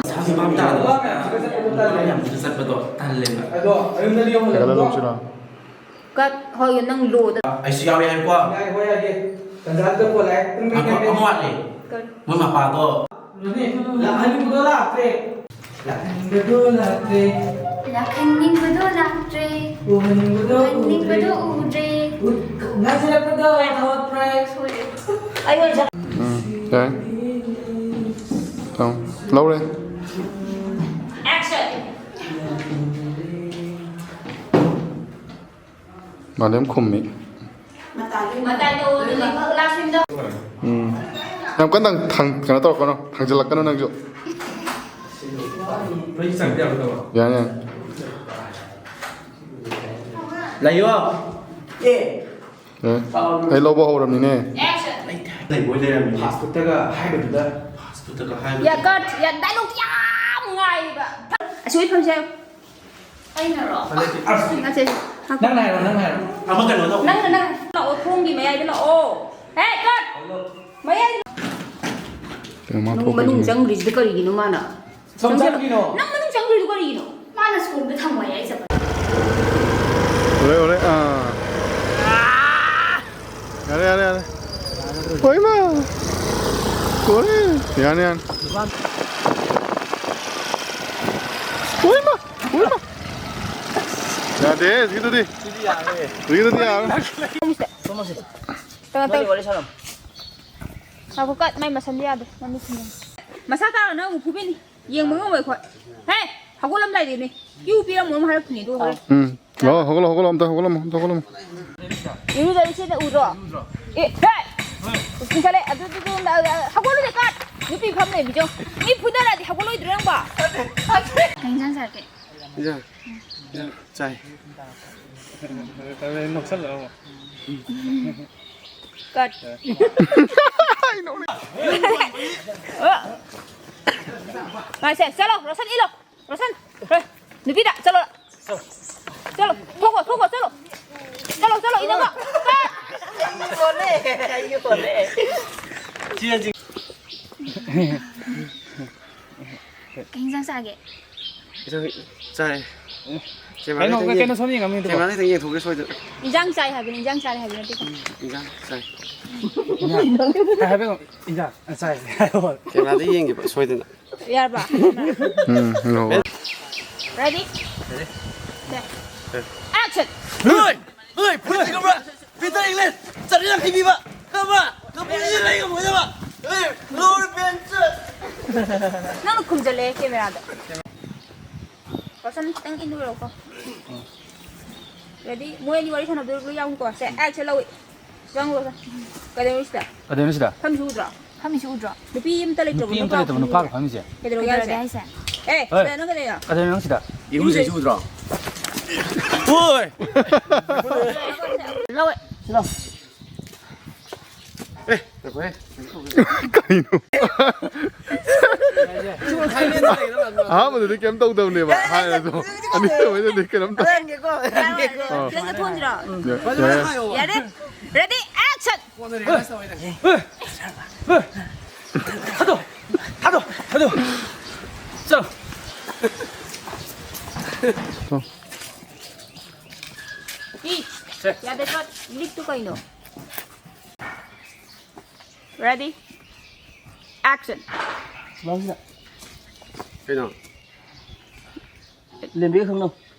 ꯁꯥꯁꯨ ꯚꯥꯞ ꯇꯥꯗꯕ꯫ ꯌꯥꯝ ꯊꯨꯅ ꯆꯠꯄꯗꯣ ꯇꯜꯂꯦꯕ꯫ ꯑꯗꯣ ꯑꯌꯨꯝꯗꯗꯤ ꯌꯧꯍꯜꯂꯒ ꯍꯦꯟꯒꯠꯍꯜꯂꯨꯁꯤꯔꯣ? Cut. ꯍꯣꯏ, ꯅꯪ low ꯗ꯫ ꯑꯩꯁꯨ ꯌꯥꯎꯔꯦ ꯍꯥꯏꯀꯣ꯫ ꯌꯥꯏ, ꯍꯣꯏ, ꯌꯥꯏꯌꯦ꯫ ꯉꯥꯏꯈꯣ, ꯑꯃ ꯋꯥꯠꯂꯤ꯫ ꯀꯔꯤ? ꯃꯣꯏ ꯃꯄꯥꯗꯣ꯫ ꯂꯥꯛꯍꯟꯅꯤꯡꯕꯗꯣ ꯂꯥꯛꯇ꯭ꯔꯦ꯫ ꯂꯥꯛꯍꯟꯅꯤꯡꯕꯗꯣ ꯂꯥꯛꯇ꯭ꯔꯦ꯫ ꯂꯥꯛꯍꯟꯅꯤꯡꯕꯗꯣ ꯂꯥꯛꯇ꯭ꯔꯦ꯫ ꯎꯍꯟꯅꯤꯡꯕꯗꯣ ꯎꯍꯟꯅꯤꯡꯕꯗꯣ ꯎꯗ꯭ꯔꯦ꯫ ꯎꯗ꯭ꯔꯦ꯫ ꯎ-, ꯉꯥꯏꯖꯔꯛꯄꯗꯣ ꯊꯧꯒꯠꯄ꯭ꯔꯦ꯫ ꯁꯣꯏꯔꯦ꯫ ꯎꯝ, ꯌꯥꯏ꯫ ꯇꯧ꯫ ꯂꯧꯔꯦ꯫ Action! ꯃꯥꯂꯦꯝ ꯈꯨꯝꯃꯤ꯫ ꯃꯇꯥꯏꯗ ꯃꯇꯥꯏꯗ ꯑꯣꯏꯗꯣꯏꯅꯦ, ꯂꯥꯁ ꯁꯤꯟꯗ꯫ ꯎꯝ꯫ ꯌꯥꯝ ꯀꯟꯅ ꯊꯥꯡ-, ꯀꯩꯅꯣ ꯇꯧꯔꯛꯀꯅꯨ, ꯊꯥꯡꯖꯤꯜꯂꯛꯀꯅꯨ ꯅꯪꯁꯨ꯫ ꯃꯩ ꯆꯪꯗꯦ ꯌꯥꯔꯣꯏꯗꯕ꯫ ꯌꯥꯅꯤ, ꯌꯥꯅꯤ꯫ ꯂꯩꯌꯣ꯫ ꯑꯦ꯫ ꯑꯦ꯫ ꯑꯩ ꯂꯧꯕ ꯍꯧꯔꯝꯅꯤꯅꯦ꯫ Action! ꯂꯩꯕꯣꯏ ꯂꯩꯔꯝꯃꯤ꯫ Fast foodꯇꯒ ꯍꯥꯏꯕꯗꯨꯗ꯫ Fast foodꯇꯒ ꯍꯥꯏꯕꯗꯨꯗ꯫ ꯌꯥ, cut! ꯌꯥ, dialogue ꯌꯥꯝ ꯉꯥꯏꯕ꯫ ꯑꯁꯤ ꯑꯣꯏ ꯐꯝꯁꯦ ꯍꯥꯏꯌꯨ꯫ ꯑꯩꯅꯔꯣ? ꯅꯠꯇꯦ꯫ ꯅꯪꯅ ꯍꯥꯏꯔꯣ, ꯅꯪꯅ ꯍꯥꯏꯔꯣ꯫ ꯑꯃ ꯀꯩꯅꯣ ꯇꯧ꯫ ꯅꯪꯅ, ꯅꯪ ꯂꯥꯛꯑꯣ, ꯊꯣꯡꯒꯤ ꯃꯌꯥꯏꯗ ꯂꯥꯛꯑꯣ꯫ ꯍꯦ, cut! ꯃꯌꯥꯏ꯫ ꯀꯩꯅꯣ ꯃꯥ ꯅꯪ ꯊꯣꯛꯄꯁꯤꯅ? ꯃꯅꯨꯡ ꯆꯪꯈ꯭ꯔꯤꯁꯤꯗ ꯀꯔꯤꯒꯤꯅꯣ ꯃꯥꯅ? ꯁꯣꯝ ꯆꯪꯈꯤꯅꯣ꯫ ꯅꯪ ꯃꯅꯨꯡ ꯆꯪꯈ꯭ꯔꯤꯗꯣ ꯀꯔꯤꯒꯤꯅꯣ? ꯃꯥꯅ ꯁꯣꯝꯗ ꯊꯝꯃꯣ ꯍꯥꯏ, ꯑꯩ ꯆꯠꯄ꯫ ꯑꯣꯂꯦ, ꯑꯣꯂꯦ, ꯑꯥ꯫ ꯌꯥꯔꯦ, ꯌꯥꯔꯦ, ꯌꯥꯔꯦ꯫ ꯍꯣꯏꯃ꯫ ꯍꯣꯔꯦ꯫ ꯌꯥꯅꯤ, ꯌꯥꯅꯤ꯫ ꯍꯣꯏꯃ꯫ ꯍꯣꯏꯃ꯫ ꯌꯥꯗꯦ, ꯍꯧꯖꯤꯛꯀꯤꯗꯨꯗꯤ꯫ ꯁꯤꯗꯤ ꯌꯥꯔꯦ꯫ ꯍꯧꯖꯤꯛꯀꯤꯗꯨꯗꯤ ꯌꯥꯔꯦ꯫ ꯇꯧ, ꯇꯧ꯫ ꯋꯥꯔꯤ ꯁꯥꯟꯅꯧ꯫ ꯉꯥꯏꯈꯣ, ꯀꯠ, ꯃꯥꯏ ꯃꯁꯝꯗꯤ ꯌꯥꯗꯦ꯫ ꯃꯃꯤꯠꯁꯤꯅ꯫ ꯃꯁꯥ ꯇꯥꯔꯣ, ꯅꯪ ꯑꯃꯨꯛ ꯐꯨꯕꯤꯅꯤ꯫ ꯌꯦꯡꯕ ꯉꯝꯃꯣꯏ ꯑꯩꯈꯣꯏ꯫ ꯍꯦ! ꯍꯧꯒꯠꯂꯝꯗꯥꯏꯗꯅꯦ꯫ ꯀ꯭ꯌꯨ ꯄꯤꯔꯝꯃꯣ ꯑꯃ ꯍꯥꯏꯔꯛꯇꯣꯏꯅꯦ ꯑꯗꯨ ꯍꯣꯔꯦꯟ꯫ ꯎꯝ꯫ ꯑꯣ, ꯍꯧꯒꯠꯂꯣ, ꯍꯧꯒꯠꯂꯣ, ꯑꯝꯇ ꯍꯧꯒꯠꯂꯝꯃꯣ, ꯑꯝꯇ ꯍꯧꯒꯠꯂꯝꯃꯣ꯫ ꯏꯔꯨꯖꯔꯤꯁꯦ ꯎꯗ꯭ꯔꯣ? ꯑꯦ, ꯍꯦ! ꯆꯤꯡꯈꯠꯂꯦ꯫ ꯑꯗꯨ, ꯑꯗꯨ, ꯑꯗꯨ, ꯑ, ꯑ, ꯍꯧꯒꯠꯂꯨꯅꯦ, ꯀꯠ! ꯅꯨꯄꯤ ꯐꯝ ꯂꯩꯔꯝꯃꯤꯁꯦ ꯌꯦꯡꯉꯣ꯫ ꯃꯤ ꯐꯨꯅꯔꯗꯤ ꯍꯧꯒꯠꯂꯣꯏꯗ꯭ꯔꯣ ꯅꯪꯕꯣ? ꯀꯩ ꯏꯟꯖꯥꯡ ꯆꯥꯔꯛꯀꯦ? ꯏꯟꯖꯥꯡ? ꯏꯟꯖꯥꯡ ꯆꯥꯏ꯫ ꯅꯣꯛꯁꯜꯂꯛꯑꯣ꯫ ꯀꯠ꯫ ꯑꯩ ꯅꯣꯛꯅꯤꯡ-, ꯉꯥꯏꯁꯦ, ꯆꯠꯂꯣ, ꯔꯣꯁꯟ ꯏꯜꯂꯣ꯫ ꯔꯣꯁꯟ, ꯔꯣ-, ꯅꯨꯄꯤꯗ, ꯆꯠꯂꯣ꯫ ꯆꯠꯂꯣ, ꯊꯣꯛꯈꯣ, ꯊꯣꯛꯈꯣ, ꯆꯠꯂꯣ꯫ ꯆꯠꯂꯣ, ꯆꯠꯂꯣ, ꯏꯅꯝꯃ꯫ ꯀꯠ꯫ ꯑꯩꯒꯤ ꯐꯣꯟꯅꯦ, ꯑꯩꯒꯤ ꯐꯣꯟꯅꯦ꯫ ꯁꯤ ꯍꯧꯖꯤꯛ ꯀꯩ ꯏꯟꯖꯥꯡ ꯆꯥꯒꯦ? ꯏꯟꯖꯥꯡ ꯆꯥꯏ꯫ ꯀꯩꯅꯣ, ꯀꯩꯅꯣ ꯁꯣꯝ ꯌꯦꯡꯉꯝꯃꯤꯗꯨꯕꯣ? ꯀꯦꯃꯦꯔꯥꯗ ꯈꯤꯇꯪ ꯌꯦꯡꯊꯣꯛꯀꯦ ꯁꯣꯏꯗꯅ꯫ ꯏꯟꯖꯥꯡ ꯆꯥꯏ ꯍꯥꯏꯕꯅꯤ, ꯏꯟꯖꯥꯡ ꯆꯥꯔꯦ ꯍꯥꯏꯕ ꯅꯠꯇꯦꯀꯣ꯫ ꯎꯝ, ꯏꯟꯖꯥꯡ ꯆꯥꯏ꯫ ꯏꯟꯖꯥꯡ, ꯍꯥꯏꯐꯦꯠ ꯏꯟꯖꯥꯡ ꯆꯥꯏ ꯍꯥꯏꯌꯣ꯫ ꯀꯦꯃꯦꯔꯥꯗ ꯌꯦꯡꯒꯦꯕ ꯁꯣꯏꯗꯅ꯫ ꯌꯥꯔꯕ? ꯎꯝ, ꯌꯥꯔꯕ꯫ Ready? Set. Action! ꯍꯣꯏ! ꯍꯣꯏ! ꯐꯨꯔꯤꯠ ꯈꯪꯕ꯭ꯔꯥ? Peter English! ꯆꯠꯂꯤ ꯌꯥꯡꯈꯩ ꯄꯤꯕ! ꯈꯪꯕ꯭ꯔꯥ? ꯀꯝꯄꯅꯤꯗ ꯂꯩ ꯉꯝꯃꯣꯏꯗꯕ! ꯍꯣꯏ! Lord Benson! ꯅꯪꯅ ꯈꯨꯝꯖꯜꯂꯦ ꯀꯦꯃꯦꯔꯥꯗ꯫ ꯔꯣꯁꯟ, ꯈꯤꯇꯪ ꯏꯟꯊꯣꯔꯛꯑꯣꯀꯣ꯫ Ready? ꯃꯣꯏ ꯑꯅꯤ ꯋꯥꯔꯤ ꯁꯥꯟꯅꯕꯗꯨ ꯂꯣꯏ ꯌꯥꯎꯅꯤꯀꯣ꯫ ꯁꯦ, action ꯂꯧꯏ꯫ ꯆꯪꯉꯨ, ꯆꯪꯉꯨ꯫ ꯀꯩꯗꯧꯔꯤꯁꯤꯗ? ꯀꯩꯗꯧꯔꯤꯅꯣ ꯁꯤꯗ? ꯐꯝꯃꯤꯁꯤ ꯎꯗ꯭ꯔꯣ? ꯐꯝꯃꯤꯁꯤ ꯎꯗ꯭ꯔꯣ? ꯅꯨꯄꯤ ꯑꯝꯇ ꯂꯩꯇ꯭ꯔꯕꯣ? ꯅꯨꯄꯤ ꯑꯝꯇ ꯂꯩꯇꯕ ꯅꯨꯄꯥꯒ ꯐꯝꯃꯤꯁꯦ? ꯀꯩꯗꯧꯔꯒꯦ ꯀꯩꯗꯧꯔꯒꯦ ꯍꯥꯏꯁꯦ? ꯍꯥꯏꯁꯦ? ꯑꯦ, ꯍꯣꯏ꯫ ꯅꯪ ꯀꯩꯗꯧꯔꯤꯅꯣ? ꯀꯩꯗꯧꯔꯤꯅꯣ ꯅꯪ ꯁꯤꯗ? ꯏꯔꯨꯖꯩꯁꯤ ꯎꯗ꯭ꯔꯣ? ꯍꯣꯏ! ꯂꯧꯋꯦ꯫ ꯁꯤꯗ꯫ ꯑꯦ, ꯉꯥꯏꯈꯣꯍꯦ꯫ ꯀꯩꯅꯣ? ꯑꯍꯥꯟꯕꯗꯗꯤ ꯀꯩꯝ ꯇꯧꯗꯕꯅꯦꯕ, ꯍꯥꯏꯔꯁꯨ꯫ ꯑꯅꯤꯁꯨꯕꯩꯗꯗꯤ ꯀꯩꯅꯣꯝ ꯇꯧ-, ꯈꯤꯇꯪ ꯆꯠꯊꯣꯛꯍꯟꯁꯤꯔꯣ? ꯌꯥ-, ꯌꯥꯔꯦ꯫ Ready, action! ꯊꯥꯗꯣ! ꯊꯥꯗꯣ! ꯊꯥꯗꯣ! ꯆꯠꯂꯣ! ꯏ! ꯁꯦ꯫ ꯌꯥꯗꯦ, ꯆꯠ-, ꯂꯤꯛꯇꯨ ꯀꯩꯅꯣ? Ready? Action! ꯀꯩꯅꯣ? ꯂꯦꯝꯕꯤꯒ ꯈꯪꯅꯧ꯫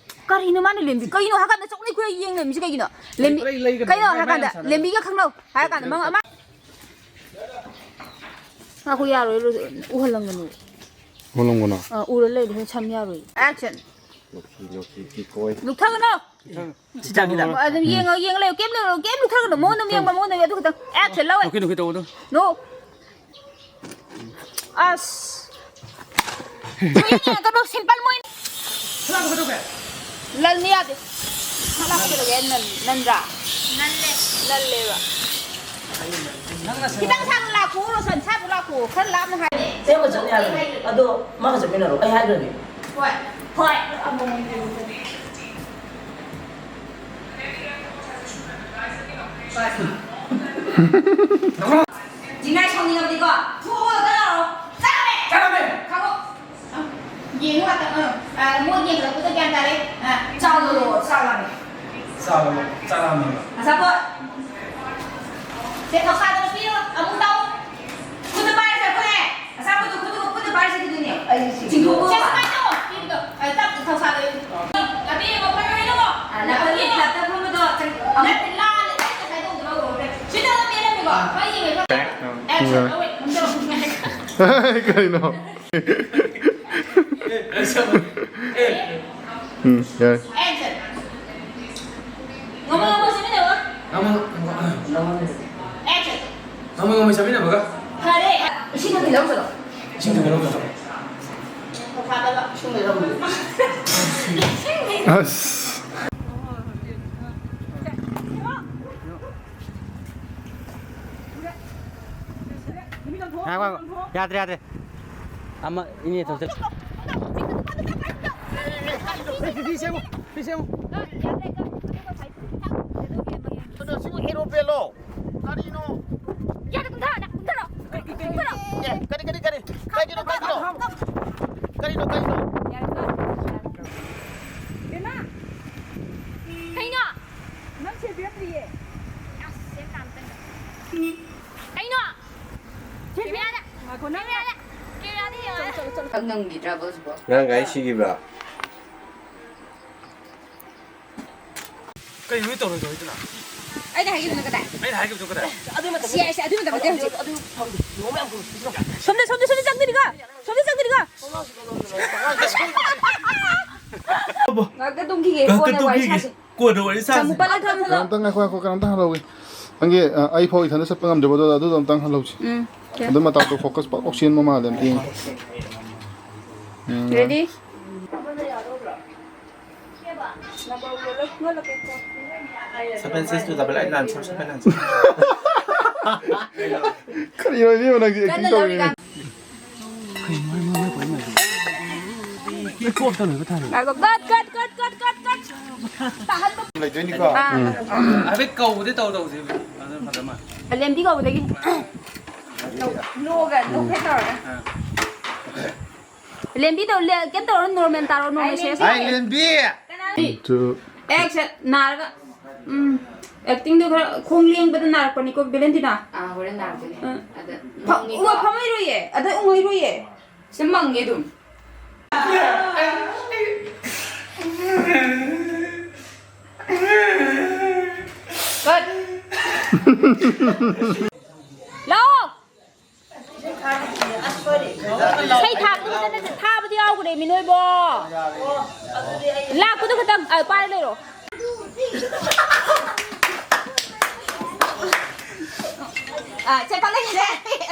ꯀꯔꯤꯅꯣ ꯃꯥꯅ ꯂꯦꯝꯕꯤ? ꯀꯩꯅꯣ ꯍꯥꯏꯀꯥꯟꯗ ꯆꯨꯝꯅ ꯑꯩꯈꯣꯏ ꯌꯦꯡ ꯂꯩꯔꯝꯃꯤꯁꯦ ꯀꯩꯒꯤꯅꯣ? ꯂꯦꯝꯕꯤ-, ꯂꯩ, ꯂꯩꯒꯅꯣ, ꯀꯩꯅꯣ ꯃꯌꯥꯝ ꯍꯥꯏꯀꯥꯟꯗ? ꯁꯥꯟꯅꯒꯅꯨ꯫ ꯂꯦꯝꯕꯤꯒ ꯈꯪꯅꯧ ꯍꯥꯏꯔꯀꯥꯟꯗ ꯃꯥ, ꯃꯥ-, ꯉꯥꯏꯈꯣ, ꯌꯥꯔꯣꯏ, ꯔꯣ-, ꯎꯍꯜꯂꯝꯒꯅꯨ꯫ ꯎꯍꯜꯂꯝꯒꯅꯨ? ꯑ, ꯎꯔ ꯂꯩꯔꯗꯤ ꯍꯣꯔꯦꯟ ꯁꯝ ꯌꯥꯔꯣꯏ꯫ Action! ꯅꯣꯛꯀꯤ, ꯅꯣꯛꯀꯤ, ꯀꯤꯀꯣꯏ꯫ ꯂꯨꯛꯊꯒꯅꯣ! ꯁꯤ ꯆꯥꯡꯁꯤꯗ꯫ ꯑꯗꯨꯝ ꯌꯦꯡꯉꯣ, ꯌꯦꯡꯉ ꯂꯩꯌꯣ꯫ ꯀꯩꯝ ꯂꯩꯔꯣ, ꯀꯩꯝ ꯂꯨꯛꯊꯒꯅꯣ꯫ ꯃꯉꯣꯟꯗ ꯑꯗꯨꯝ ꯌꯦꯡꯕ, ꯃꯉꯣꯟꯗ ꯑꯗꯨꯝ ꯌꯦꯡꯕ꯫ ꯑꯗꯨ ꯈꯛꯇꯪ꯫ Action ꯂꯧꯋꯦ꯫ ꯅꯣꯛꯀꯤ, ꯅꯣꯛꯀꯤ ꯇꯧꯕꯗꯣ꯫ ꯅꯣ꯫ ꯑꯁ꯫ ꯃꯣꯏ ꯌꯦꯡꯉꯒꯅꯨ, simple ꯃꯣꯏ꯫ ꯂꯜꯅꯤ ꯌꯥꯗꯦ꯫ ꯃꯥ ꯂꯥꯛꯄ ꯀꯩꯗꯧꯒꯦ? ꯅꯜ-, ꯅꯟꯗ꯭ꯔꯥ? ꯅꯜꯂꯦ꯫ ꯅꯜꯂꯦꯕ꯫ ꯈꯤꯇꯪ ꯁꯥꯡꯅ ꯂꯥꯛꯈꯣ, ꯔꯣꯁꯟ, ꯁꯥꯡꯅ ꯂꯥꯛꯈꯣ꯫ ꯈꯔ ꯂꯥꯞꯅ ꯍꯥꯏ꯫ ꯑꯁꯦꯡꯕ ꯆꯠꯅꯤ ꯍꯥꯏꯕꯅꯤ꯫ ꯑꯗꯣ ꯃꯥꯒ ꯆꯠꯃꯤꯟꯅꯔꯣ꯫ ꯑꯩ ꯍꯥꯏꯈ꯭ꯔꯒꯦ꯫ ꯍꯣꯏ꯫ ꯍꯣꯏ꯫ ꯖꯤꯡꯅꯥꯏ ꯁꯥꯎꯅꯤꯡꯉꯕꯗꯤꯀꯣ, ꯊꯣꯛꯑꯒ ꯂꯥꯛꯑꯣ꯫ ꯆꯠꯂꯣꯅꯦ! ꯆꯠꯂꯣꯅꯦ! ꯈꯥꯡꯉꯣ꯫ ꯑ, ꯌꯦꯡꯉꯨ ꯉꯥꯛꯇꯪ, ꯑ꯫ ꯑ, ꯃꯣꯏ ꯌꯦꯡꯈꯠꯂꯛꯄꯗ ꯒ꯭ꯌꯥꯟ ꯇꯥꯔꯦ꯫ ꯑ, ꯆꯥꯛ ꯂꯣꯜꯂꯣ, ꯆꯥꯛ ꯂꯥꯝꯃꯦ꯫ ꯆꯥꯛ ꯂꯥꯝꯃꯦ, ꯆꯥꯛ ꯂꯥꯝꯃꯦꯕ꯫ ꯑꯆꯥꯄꯣꯠ꯫ ꯁꯦ, ꯊꯧꯁꯥꯗꯅ ꯄꯤꯌꯣ, ꯑꯃꯨꯛ ꯇꯧ꯫ ꯈꯨꯠꯇ ꯄꯥꯏꯔꯁꯦ, ꯑꯩꯈꯣꯏꯅꯦ꯫ ꯑꯆꯥꯄꯣꯠꯇꯣ ꯈꯨꯠꯇ, ꯈꯨꯠꯇ ꯄꯥꯏꯔꯁꯦ ꯑꯗꯨꯗꯤꯅꯦ꯫ ꯑꯩ ꯁꯤ ꯆꯤꯡꯊꯣꯛꯑꯣ꯫ ꯁꯦ, ꯁꯨꯃꯥꯏꯅ ꯇꯧꯑꯣ꯫ ꯄꯤꯕꯗꯣ, ꯑ, ꯇꯞ ꯊꯧꯁꯥꯗ꯫ ꯑ, ꯄꯤꯔꯦ, ꯃꯈꯣꯏ ꯂꯣꯏꯅꯃꯛ꯫ ꯑ, ꯅꯥꯀꯟꯒꯤ ꯇꯞꯇ ꯐꯝꯕꯗꯣ ꯆꯪ-, ꯑꯃꯨꯛ ꯅꯠꯇꯦ, ꯂꯥꯜꯂꯦ, ꯑꯩ ꯉꯁꯥꯏ ꯇꯧꯕꯗꯣ ꯂꯧꯔꯣ꯫ ꯁꯤꯗ ꯑꯗꯨꯝ ꯂꯦꯜꯂꯝꯃꯤꯀꯣ꯫ ꯃꯩ ꯌꯦꯡꯉꯒ꯫ ꯎꯝ꯫ Action, ꯌꯥꯔꯦ꯫ ꯑꯧ, wait, ꯅꯝꯖꯜꯂꯣ꯫ ꯀꯩꯅꯣ? ꯑꯦ, ꯑꯩ ꯁꯦꯝꯃꯒꯦ꯫ ꯑꯦ꯫ ꯎꯝ, ꯌꯥꯔꯦ꯫ Action. ꯉꯝꯃꯣ, ꯉꯝꯃꯣ, ꯆꯠꯃꯤꯟꯅꯔꯣ꯫ ꯉꯝꯃꯣ, ꯉꯝꯃꯣ꯫ Action. ꯉꯝꯃꯣ, ꯉꯝꯃꯣ, ꯆꯠꯃꯤꯟꯅꯕꯒ꯫ ꯐꯔꯦ꯫ ꯏꯁꯤꯡ ꯑꯝꯇ ꯂꯧꯔꯨꯆꯣ꯫ ꯏꯁꯤꯡ ꯑꯝꯇ ꯂꯧꯔꯨꯆꯣ꯫ ꯊꯧꯁꯥꯗꯕ꯫ ꯏꯁꯤꯡ ꯂꯩꯔꯝꯃꯣ꯫ ꯑꯁ꯫ ꯉꯥꯏꯈꯣ, ꯉꯥꯏꯈꯣ꯫ ꯌꯥꯗ꯭ꯔꯦ, ꯌꯥꯗ꯭ꯔꯦ꯫ ꯑꯃ, ꯏꯅꯦ ꯊꯣꯛꯆ-, ꯐꯤ, ꯐꯤ, ꯐꯤ ꯁꯦꯝꯃꯨ, ꯐꯤ ꯁꯦꯝꯃꯨ꯫ ꯀꯩꯅꯣ, ꯁꯤꯕꯨ aeroplane ꯂꯣ? ꯀꯔꯤꯅꯣ? ꯌꯥꯔꯦ, ꯀꯨꯝꯊꯔꯣ, ꯅꯪ ꯀꯨꯝꯊꯔꯣ꯫ ꯀꯨꯝꯊꯔꯣ꯫ ꯑꯦ, ꯀꯔꯤ, ꯀꯔꯤ, ꯀꯔꯤ? ꯀꯩꯒꯤꯅꯣ, ꯀꯩꯒꯤꯅꯣ? ꯀꯔꯤꯅꯣ, ꯀꯔꯤꯅꯣ? ꯌꯥꯔꯦ, ꯀꯣ꯫ ꯕꯦꯝꯃ! ꯀꯩꯅꯣ? ꯅꯪ ꯁꯦꯜ ꯄꯤꯔꯛꯇ꯭ꯔꯤꯌꯦ꯫ ꯑꯁ, ꯁꯦꯜ ꯇꯥꯟ ꯇꯟ꯫ ꯀꯩꯅꯣ? ꯁꯦꯜ ꯄꯤꯔꯛ-, ꯀꯦꯃꯦꯔꯥꯗ꯫ ꯉꯥꯏꯈꯣ, ꯅꯪ ꯀꯦꯃꯦꯔꯥꯗ ꯌꯦꯡꯉꯣ꯫ ꯆꯠꯂꯣ, ꯆꯠꯂꯣ, ꯆꯠꯂꯣ꯫ ꯅꯪ ꯉꯝꯈꯤꯗ꯭ꯔꯕꯣ ꯍꯧꯖꯤꯛꯐꯥꯎ? ꯉꯔꯥꯡ ꯒꯥꯔꯤ ꯁꯤꯈꯤꯕ꯭ꯔꯥ? ꯀꯩꯅꯣ ꯅꯣꯏ ꯇꯧꯔꯣꯏꯗꯧꯔꯤꯗꯨꯅ? ꯑꯩꯅ ꯍꯥꯏꯈꯤꯕꯗꯨꯅ ꯀꯗꯥꯏ? ꯑꯩꯅ ꯍꯥꯏꯈꯤꯕꯗꯨ ꯀꯗꯥꯏ? ꯁꯤ ꯍꯥꯏꯁꯦ ꯑꯗꯨꯏ ꯃꯇꯝ ꯅꯠꯇꯦ ꯍꯧꯖꯤꯛ꯫ ꯁꯣꯝꯗ, ꯁꯣꯝꯗ, ꯁꯣꯝꯗ ꯆꯪꯗꯣꯏꯅꯤꯀꯣ? ꯁꯣꯝꯗ ꯆꯪꯗꯣꯏꯅꯤꯀꯣ? ꯉꯥꯛꯇ ꯇꯨꯝꯈꯤꯒꯦ, ꯉꯥꯛꯇ ꯀꯣꯟꯅ ꯋꯥꯔꯤ ꯇꯨꯝꯈꯤꯒꯦ꯫ ꯁꯥꯁꯦ꯫ ꯀꯣꯟꯅ ꯋꯥꯔꯤ ꯁꯥꯁꯦ꯫ ꯆꯥꯃꯨꯛ ꯄꯜꯂ ꯊꯝꯃꯨ꯫ ꯀꯩꯅꯣꯝꯇ ꯉꯥꯏꯈꯣ, ꯉꯥꯏꯈꯣ, ꯀꯩꯅꯣꯝꯇ ꯍꯜꯍꯧꯒꯦ꯫ ꯅꯪꯒꯤ, ꯑ, ꯑꯩ ꯐꯥꯎ ꯏꯊꯟꯗ ꯆꯠꯄ ꯉꯝꯗ꯭ꯔꯕꯗꯣ, ꯑꯗꯨꯗꯣ ꯑꯝꯇꯪ ꯍꯜꯍꯧꯁꯤ꯫ ꯎꯝ, okay꯫ ꯑꯗꯨ ꯃꯇꯥꯛꯇꯣ focus ꯄꯥꯛ ꯄꯥꯛ ꯆꯦꯟꯕ ꯃꯥꯜꯂꯦ, ꯑꯝꯇ ꯌꯦꯡꯉꯣ꯫ ꯎꯝ꯫ Ready? Seven six two double eight nine four seven nine six꯫ ꯀꯔꯤꯅꯣ ꯏꯕꯦꯝꯃ, ꯅꯪꯗꯤ acting ꯇꯧꯔꯤꯅꯦ꯫ ꯉꯥꯏꯈꯣ, cut, cut, cut, cut, cut, cut꯫ ꯂꯩꯗꯣꯏꯅꯤꯀꯣ꯫ ꯑꯥ꯫ ꯍꯥꯏꯐꯦꯠ ꯀꯧꯕꯗꯤ ꯇꯧ, ꯇꯧꯁꯦ꯫ ꯑꯗꯨꯅ ꯐꯗꯧ ꯃꯥꯜꯂꯦ꯫ ꯂꯦꯝꯕꯤ ꯀꯧꯕꯗꯒꯤ꯫ ꯅꯣꯒ ꯅꯣꯛꯐꯦꯠ ꯇꯧꯔꯒ꯫ ꯑꯥ꯫ ꯂꯦꯝꯕꯤ ꯇꯧ, ꯂꯦ-, ꯀꯩꯝ ꯇꯧꯔꯣ, ꯅꯣꯔꯃꯦꯜ ꯇꯥꯔꯣ, ꯅꯣꯔꯃꯦꯜ ꯁꯦꯁ꯫ ꯍꯥꯏ, ꯂꯦꯝꯕꯤ! ꯇꯨ꯫ ꯑꯦꯛꯁꯟ, ꯅꯥꯔꯒ꯫ ꯎꯝ꯫ ꯑꯦꯛꯇꯤꯡꯗꯣ ꯈꯔ ꯈꯣꯡ ꯂꯦꯡꯕꯗ ꯅꯥꯔꯛꯄꯅꯤꯀꯣ, ꯚꯦꯂꯦꯟꯇꯤꯅꯥ꯫ ꯑꯥ, ꯍꯣꯔꯦꯟ ꯅꯥꯔꯛꯇꯣꯏꯅꯦ꯫ ꯑꯥ꯫ ꯑꯗ ꯐ-, ꯎ, ꯐꯝꯃꯩꯔꯣꯏꯌꯦ꯫ ꯑꯗ ꯎꯪꯉꯩꯔꯣꯏꯌꯦ꯫ ꯁꯤ ꯃꯪꯉꯦ ꯑꯗꯨꯝ꯫ ꯀꯠ꯫ ꯂꯥꯛꯑꯣ꯫ ꯏꯁꯩ ꯊꯥꯕꯗꯨ ꯈꯛꯇ ꯅꯠꯇꯦ, ꯊꯥꯕꯗꯤ ꯌꯥꯎꯈ꯭ꯔꯦ ꯃꯤ ꯅꯣꯏꯕꯣ꯫ ꯂꯥꯛꯄꯗꯨ ꯈꯛꯇꯪ, ꯑ, ꯄꯥꯏꯔ ꯂꯩꯔꯣ꯫ ꯑ, ꯁꯦ, ꯄꯥꯏꯔꯒꯦ, ꯁꯦ꯫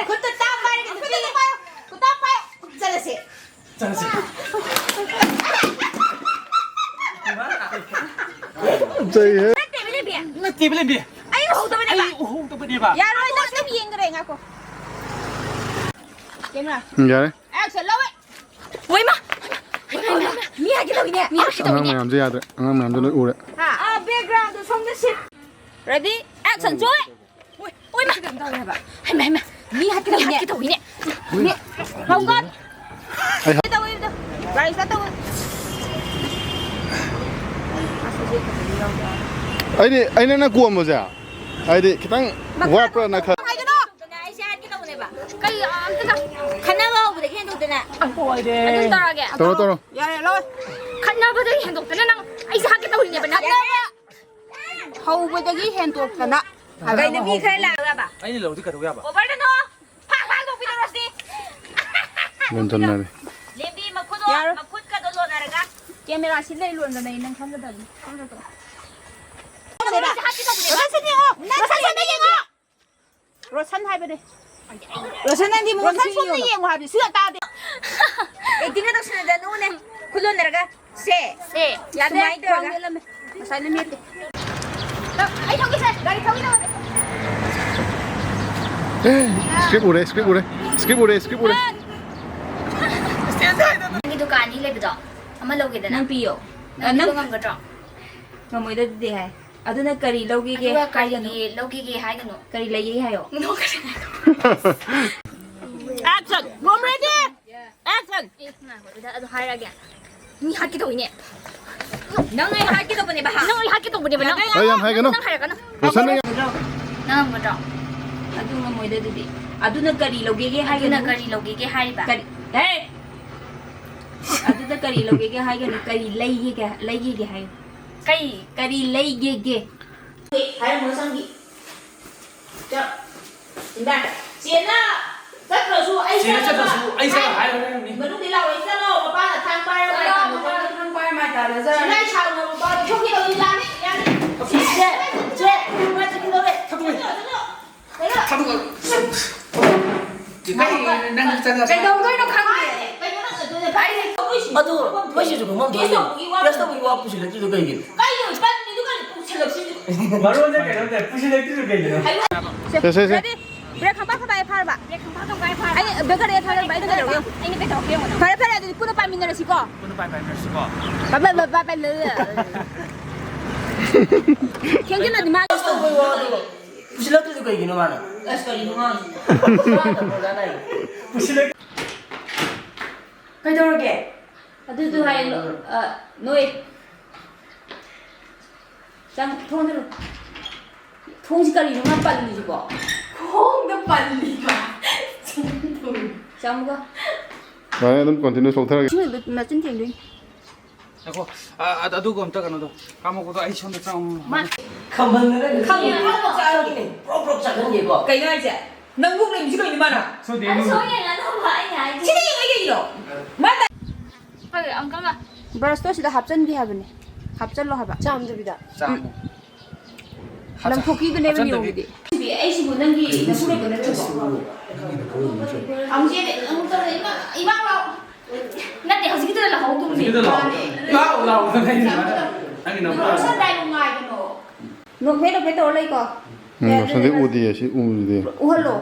ꯈꯨꯠꯇ ꯇꯥꯝ ꯄꯥꯏꯔꯒꯦ, ꯅꯨꯄꯤ꯫ ꯈꯨꯠꯇ ꯄꯥꯏꯌꯣ, ꯈꯨꯠꯇ ꯄꯥꯏꯌꯣ꯫ ꯆꯠꯂꯁꯦ꯫ ꯆꯠꯂꯁꯦ꯫ ꯆꯩꯍꯦ꯫ ꯅꯠꯇꯦꯕ, ꯂꯦꯝꯕꯤ꯫ ꯅꯠꯇꯦꯕ, ꯂꯦꯝꯕꯤ꯫ ꯑꯩ ꯎꯍꯧꯗꯕꯅꯦꯕ꯫ ꯑꯩ ꯎꯍꯧꯗꯕꯅꯦꯕ꯫ ꯌꯥꯔꯣꯏ, ꯅꯪ ꯑꯗꯨꯝ ꯌꯦꯡꯈ꯭ꯔꯦ, ꯉꯥꯏꯈꯣ꯫ ꯀꯦꯃꯦꯔꯥ꯫ ꯌꯥꯔꯦ꯫ ꯑꯦꯛꯁꯟ ꯂꯧꯋꯦ꯫ ꯍꯣꯏꯃ! ꯃꯤ ꯍꯥꯠꯀꯦ ꯇꯧꯋꯤꯅꯦ꯫ ꯃꯤ ꯍꯥꯠꯀꯦ ꯑꯉꯥꯡ ꯇꯧꯋꯤꯅꯦ꯫ ꯃꯌꯥꯝꯁꯦ ꯌꯥꯗ꯭ꯔꯦ꯫ ꯑꯉꯥꯡ ꯃꯌꯥꯝꯁꯦ ꯂꯣꯏ ꯎꯔꯦ꯫ ꯍꯥ? ꯑꯥ, ꯕꯦꯛꯒ꯭ꯔꯥꯎꯟꯗꯣ ꯁꯣꯝꯗ ꯁꯤꯠ꯫ ꯔꯦꯗꯤ? ꯑꯦꯛꯁꯟ, ꯆꯣꯏ! ꯍꯣꯏ, ꯍꯣꯏꯃ! ꯀꯩꯅꯣꯝ ꯇꯧꯔꯦ ꯍꯥꯏꯕ꯫ ꯍꯩꯃ, ꯍꯩꯃ! ꯃꯤ ꯍꯥꯠꯀꯦ ꯃꯤ ꯇꯧꯋꯤꯅꯦ꯫ ꯍꯥꯠꯀꯦ ꯇꯧꯋꯤꯅꯦ꯫ ꯃꯤ-, ꯍꯧꯒꯠ! ꯑꯩ ꯍ- ꯇꯧꯋꯦ, ꯇꯧꯋꯦ꯫ ꯒꯥꯔꯤ ꯁ꯭ꯇꯥꯔꯠ ꯇꯧꯋꯦ꯫ ꯑꯁ, ꯍꯧꯖꯤꯛ ꯀꯩꯅꯣ ꯌꯥꯎꯗꯦ꯫ ꯑꯩꯗꯤ, ꯑꯩꯅ ꯅꯪ ꯀꯣꯝꯕꯁꯦ, ꯍꯥꯏꯗꯤ, ꯈꯤꯇꯪ ꯋꯥꯠꯄ꯭ꯔꯅ ꯈꯜ- ꯍꯥꯏꯒꯅꯣ! ꯑꯩꯁꯦ ꯍꯥꯠꯀꯦ ꯇꯧꯕꯅꯦꯕ꯫ ꯀꯩ, ꯑꯝꯇ ꯈꯠꯅꯕ ꯍꯧꯕꯗꯒꯤ ꯍꯦꯟꯗꯣꯛꯇꯅ꯫ ꯑꯗꯨꯝ ꯇꯧꯔꯒꯦ꯫ ꯇꯧꯔꯣ, ꯇꯧꯔꯣ꯫ ꯌꯥꯔꯦ, ꯂꯧ꯫ ꯈꯠꯅꯕꯗꯒꯤ ꯍꯦꯟꯗꯣꯛꯇꯅ ꯅꯪ ꯑꯩꯁꯦ ꯍꯥꯠꯀꯦ ꯇꯧꯔꯤꯅꯦꯕ ꯅꯪ꯫ ꯍꯧꯕꯗꯒꯤ ꯍꯦꯟꯗꯣꯛꯇꯅ꯫ ꯀꯩꯅꯣ ꯃꯤ ꯈꯔ ꯂꯥꯛꯑꯕ? ꯑꯩꯅ ꯂꯧꯔꯗꯤ ꯀꯩꯗꯧ ꯌꯥꯕ? ꯑꯣꯚꯔꯗꯅꯣ꯫ ꯐꯥꯛ ꯐꯥꯛ ꯇꯧꯕꯤꯔꯣ ꯁꯤ꯫ ꯂꯣꯟꯖꯟꯅꯔꯦ꯫ ꯂꯦꯝꯕꯤ ꯃꯈꯨꯠꯇꯣ, ꯌꯥꯔꯣꯏ꯫ ꯃꯈꯨꯠꯀꯗꯣ ꯂꯣꯟꯅꯔꯒ꯫ ꯀꯦꯃꯦꯔꯥ ꯁꯤ ꯂꯩ ꯂꯣꯟꯗꯅ ꯑꯩ ꯅꯪ ꯈꯪꯒꯗꯕꯅꯤ꯫ ꯈꯪꯒꯗ꯭ꯔꯣ? ꯔꯣꯁꯟ ꯁꯟꯗ ꯌꯦꯡꯉꯣ꯫ ꯔꯣꯁꯟ ꯁꯟꯗ ꯌꯦꯡꯉꯣ꯫ ꯔꯣꯁꯟ ꯍꯥꯏꯕꯅꯦ꯫ ꯔꯣꯁꯟ ꯅꯪꯗꯤ ꯃꯉꯣꯟꯗ ꯔꯣꯁꯟ ꯁꯨꯝ ꯁꯣꯝꯗ ꯌꯦꯡꯉꯣ꯫ ꯌꯦꯡꯉꯣ ꯍꯥꯏꯕꯗꯤ ꯁꯨꯡꯇꯥ ꯇꯥꯗꯦ꯫ ꯑꯦꯛꯇꯤꯡꯒ ꯇꯧꯁꯤꯟꯅꯗꯅꯨꯅꯦ꯫ ꯈꯨꯠ ꯂꯣꯟꯅꯔꯒ꯫ ꯁꯦ꯫ ꯁꯦ꯫ ꯌꯥꯗꯦ꯫ ꯁꯨꯃꯥꯏꯅ ꯇꯧꯔꯒ꯫ ꯈ꯭ꯋꯥꯡ ꯂꯦꯜꯂꯝꯃꯦ꯫ ꯉꯁꯥꯏꯅ ꯃꯦꯠꯇꯦ꯫ ꯑꯩ ꯊꯧꯒꯦꯁꯦ꯫ ꯒꯥꯔꯤ ꯊꯧꯒꯦ ꯇꯧꯕꯅꯦ꯫ ꯑꯦ, ꯁ꯭ꯀ꯭ꯔꯤꯞ ꯎꯔꯦ, ꯁ꯭ꯀ꯭ꯔꯤꯞ ꯎꯔꯦ꯫ ꯁ꯭ꯀ꯭ꯔꯤꯞ ꯎꯔꯦ, ꯁ꯭ꯀ꯭ꯔꯤꯞ ꯎꯔꯦ꯫ ꯅꯪꯒꯤ ꯗꯨꯀꯥꯟ ꯑꯅꯤ ꯂꯩꯕꯗꯣ ꯑꯃ ꯂꯧꯒꯦꯗꯅ꯫ ꯅꯪ ꯄꯤꯌꯣ꯫ ꯅꯪ ꯅꯪ ꯄꯤꯕ ꯉꯝꯒꯗ꯭ꯔꯣ? ꯉꯝꯃꯣꯏꯗ ꯑꯗꯨꯗꯤ ꯍꯥꯏ꯫ ꯑꯗꯨꯅ ꯀꯔꯤ ꯂꯧꯒꯦꯒꯦ ꯑꯗꯨꯒ ꯀꯔꯤ ꯍꯥꯏꯒꯅꯨ꯫ ꯂꯧꯒꯦꯒꯦ ꯍꯥꯏꯒꯅꯨ꯫ ꯀꯔꯤ ꯂꯩꯒꯦ ꯍꯥꯏꯌꯣ꯫ ꯅꯣꯛꯀꯅꯨ꯫ Action! Room ready! ꯑꯦ, ꯉꯥꯏꯈꯣ, ꯑꯗꯨꯗ ꯑꯗꯨ ꯍꯥꯏꯔꯒꯦ꯫ ꯃꯤ ꯍꯥꯠꯀꯦ ꯇꯧꯋꯤꯅꯦ꯫ ꯅꯪ ꯑꯩ ꯍꯥꯠꯀꯦ ꯇꯧꯕꯅꯦꯕ, ꯍꯥ? ꯅꯪ ꯑꯩ ꯍꯥꯠꯀꯦ ꯇꯧꯕꯅꯦꯕ, ꯅꯪ꯫ ꯑꯩ ꯌꯥꯝ ꯍꯥꯏꯒꯅꯨ꯫ ꯅꯪ ꯍꯥꯏꯔꯛꯀꯅꯨ꯫ ꯔꯣꯁꯟ, ꯅꯪ ꯉꯝꯒꯗ꯭ꯔꯣ? ꯅꯪ ꯉꯝꯒꯗ꯭ꯔꯣ? ꯑꯗꯨ ꯉꯝꯃꯣꯏꯗ ꯑꯗꯨꯗꯤ꯫ ꯑꯗꯨꯅ ꯀꯔꯤ ꯂꯧꯒꯦꯒꯦ ꯑꯗꯨꯅ ꯍꯥꯏꯒꯅꯨ? ꯀꯔꯤ ꯂꯧꯒꯦꯒꯦ ꯍꯥꯏꯔꯤꯕ? ꯀꯔꯤ? ꯍꯦ! ꯑꯗꯨꯗ ꯀꯔꯤ ꯂꯧꯒꯦꯒꯦ ꯍꯥꯏꯒꯅꯨ? ꯀꯔꯤ ꯂꯩꯒꯦꯒꯦ, ꯂꯩꯒꯦꯒꯦ ꯍꯥꯏꯌꯨ꯫ ꯀꯩ? ꯀꯔꯤ ꯂꯩꯒꯦꯒꯦ? ꯍꯥꯏꯔꯝꯃꯣ ꯁꯪꯒꯤ꯫ ꯆꯠ-, ꯏꯟꯗꯥꯏ꯫ ꯆꯦꯅ ꯆꯠꯇ꯭ꯔꯁꯨ ꯑꯩ ꯆꯦꯅ ꯆꯠꯂꯒ ꯆꯠꯇ꯭ꯔꯁꯨ ꯑꯩ ꯆꯠꯂ ꯍꯥꯏ-, ꯍꯥꯏꯔꯨꯔꯅꯤ꯫ ꯃꯅꯨꯡꯗ ꯂꯥꯛꯑꯣ, ꯑꯩ ꯆꯠꯂꯣ, ꯃꯄꯥꯅ ꯊꯥꯡ ꯄꯥꯏꯔ ꯆꯠꯂꯣ, ꯃꯥꯏ ꯃꯄꯥꯅ ꯊꯥꯡ ꯄꯥꯏꯔ ꯃꯥꯏ ꯇꯥꯟꯅꯖꯔꯅꯤ꯫ ꯁꯤꯂꯥꯏ ꯁꯥꯎꯅꯕ ꯄꯥꯎ ꯊꯣꯛꯈꯤꯗꯧꯅꯤ, ꯌꯥꯅꯤ, ꯌꯥꯅꯤ꯫ ꯆꯦ, ꯆꯦ, ꯃꯥ ꯆꯠꯈꯤꯗꯧꯔꯦ꯫ ꯆꯠꯇꯣꯏꯅꯦ꯫ ꯆꯠꯂꯣ, ꯆꯠꯂꯣ꯫ ꯊꯥꯗꯣꯛꯑꯣ꯫ ꯀꯩ ꯅꯪ ꯆꯪꯉ-, ꯀꯩꯗꯧꯗꯣꯏꯅꯣ ꯈꯪꯗꯦ꯫ ꯑꯗꯨ ꯃꯣꯏꯁꯤꯁꯨ ꯈꯪꯐꯝ ꯊꯣꯛꯏꯅꯦ꯫ ꯇꯦꯁ ꯇꯧꯕꯒꯤ ꯋꯥ ꯄꯨꯁꯤꯜꯂꯛꯇ꯭ꯔꯤꯗꯣ ꯀꯩꯒꯤꯅꯣ? ꯀꯩꯅꯣ? ꯇꯟꯅꯤꯗꯨ ꯀꯩꯅꯣ ꯄꯨꯁꯤꯜꯂꯛꯁꯤꯗꯤ? ꯃꯔꯣꯟꯁꯦ ꯀꯩꯅꯣ ꯇꯧ-, ꯄꯨꯁꯤꯜꯂꯛꯇ꯭ꯔꯤꯗꯣ ꯀꯩꯒꯤꯅꯣ? ꯁꯦ, ꯁꯦ, ꯁꯦ꯫ Ready? ꯕ꯭ꯔꯦꯛ ꯈꯪꯄꯥ ꯈꯪꯄꯥ ꯐꯥꯔꯕ? ꯕ꯭ꯔꯦꯛ ꯈꯪꯄꯥ ꯈꯪꯄꯥ ꯐꯥꯔꯕ? ꯑꯩ ꯕ꯭ꯔꯦꯛ ꯀꯔꯤ ꯊꯥꯗꯣꯛꯄ? ꯑꯩ ꯀꯩꯗꯧꯔꯒꯦ? ꯑꯩꯅ ꯀꯩꯗꯧꯔꯒꯦ ꯌꯦꯡꯉꯣ ꯅꯪ꯫ ꯐꯔꯦ, ꯐꯔꯦ, ꯑꯗꯨꯗꯤ ꯄꯨꯟꯅ ꯄꯥꯏꯃꯤꯟꯅꯔꯁꯤꯀꯣ꯫ ꯄꯨꯟꯅ ꯄꯥꯏ-, ꯄꯥꯏꯃꯤꯟꯅꯔꯁꯤꯀꯣ꯫ ꯄꯥꯏ-, ꯄꯥꯏ-, ꯄꯥꯏ-, ꯄꯥꯏ-, ꯄꯥꯏ-, ꯊꯦꯡꯖꯤꯜꯂꯗꯤ ꯃꯥ ꯇꯦꯁ ꯇꯧꯕꯒꯤ ꯋꯥꯗꯣ ꯄꯨꯁꯤꯜꯂꯛꯇ꯭ꯔꯤꯗꯣ ꯀꯩꯒꯤꯅꯣ ꯃꯥꯅ? ꯑꯁ, ꯀꯔꯤꯅꯣ ꯉꯥꯡꯉꯤꯁꯤꯅ? ꯄꯨꯁꯤꯜꯂꯛ-, ꯀꯩꯗꯧꯔꯒꯦ? ꯑꯗꯨꯗꯨ ꯍꯥꯏ, ꯑ, ꯅꯣꯏ꯫ ꯆꯪ-, ꯊꯣꯡꯗꯨ ꯂꯣ-, ꯊꯣꯡꯁꯤ ꯀꯔꯤꯅꯣ ꯃꯥ ꯄꯜꯂꯤꯁꯤꯕꯣ? ꯈꯣꯡꯗ ꯄꯜꯂꯤꯕ꯫ ꯆꯪꯉꯨꯀꯣ꯫ ꯌꯥꯔꯦ, ꯑꯗꯨꯝ continue ꯂꯧꯊꯔꯒꯦ꯫ ꯏꯁꯤꯡ ꯑꯗꯨ ꯃꯆꯤꯟ ꯊꯦꯡꯗꯣꯏꯅꯤ꯫ ꯉꯥꯏꯈꯣ, ꯑ, ꯑ, ꯑꯗꯨꯒ ꯑꯝꯇ ꯀꯩꯅꯣꯗꯣ, ꯀꯥꯃꯣꯛꯄꯗꯣ ꯑꯩ ꯁꯣꯝꯗ ꯆꯪꯉꯝꯃꯣ꯫ ꯃꯥ-, ꯈꯝꯕꯟꯗꯅ ꯈꯝꯕꯟꯗꯅ ꯆꯥꯔꯒꯅꯦ, ꯄ꯭ꯔꯣꯛ ꯄ꯭ꯔꯣꯛ ꯆꯥꯛꯍꯟꯒꯦꯀꯣ꯫ ꯀꯩꯅꯣ ꯍꯥꯏꯁꯦ? ꯅꯪ ꯂꯣꯛ ꯂꯩꯕꯁꯤ ꯀꯩꯅꯣ ꯃꯥꯅ? ꯁꯣꯏꯗꯦ, ꯑꯩ ꯅꯪ ꯁꯣꯏ ꯌꯦꯡꯉꯅꯨ ꯍꯥꯏꯕ ꯑꯩꯅ ꯍꯥꯏꯁꯦ꯫ ꯁꯤꯗ ꯌꯦꯡꯉ ꯀꯩꯒꯤꯅꯣ? ꯃꯥ ꯇ-, ꯍꯣꯏ, ꯑꯪꯀꯜꯅ꯫ ꯕ꯭ꯔꯁꯇꯣ ꯁꯤꯗ ꯍꯥꯞꯆꯟꯒꯦ ꯍꯥꯏꯕꯅꯦ꯫ ꯍꯥꯞꯆꯜꯂꯣ ꯍꯥꯏꯕ꯫ ꯆꯥꯝꯗꯕꯤꯗ꯫ ꯆꯥꯝꯃꯣ꯫ ꯎꯝ꯫ ꯍꯥꯞꯆ-, ꯂꯪꯊꯣꯛꯄꯤꯗꯨꯅꯦꯕ ꯍꯥꯞꯆꯟꯗꯕꯤ꯫ ꯅꯤꯌꯣꯝꯗꯤ꯫ ꯑꯩꯁꯤꯕꯨ ꯅꯪꯒꯤ ꯅꯄꯨꯔꯣꯏꯕ ꯅꯠꯇ꯭ꯔꯣ? ꯑꯃꯨꯛ ꯆꯦꯜꯂꯦ, ꯑꯃꯨꯛ ꯆꯠꯂꯦ, ꯏꯃꯥ, ꯏꯃꯥ ꯂꯥꯎ꯫ ꯅꯠꯇꯦ, ꯍꯧꯖꯤꯛꯀꯤꯗꯨꯗ ꯂꯥꯎꯍꯧꯗꯧꯕꯅꯦ꯫ ꯍꯧꯖꯤꯛꯀꯤꯗꯨꯗ ꯂꯥꯎ-, ꯂꯥꯎ, ꯂꯥꯎ, ꯅꯪ ꯍꯥꯏꯁꯦ ꯃꯥꯅ꯫ ꯅꯪꯒꯤ ꯅꯄꯨꯔꯣꯏꯕ꯫ ꯅꯣꯛꯐꯦꯠ ꯅꯣꯛꯐꯦꯠ ꯇꯧꯔ ꯂꯩꯀꯣ꯫ ꯎꯝ, ꯑꯦ, ꯑꯗꯨꯅꯦ ꯉꯁꯥꯏꯗꯩ ꯅꯪ ꯎꯗꯤꯌꯦ, ꯁꯤ ꯎꯁꯤꯗꯤ꯫ ꯎꯍꯜꯂꯣ꯫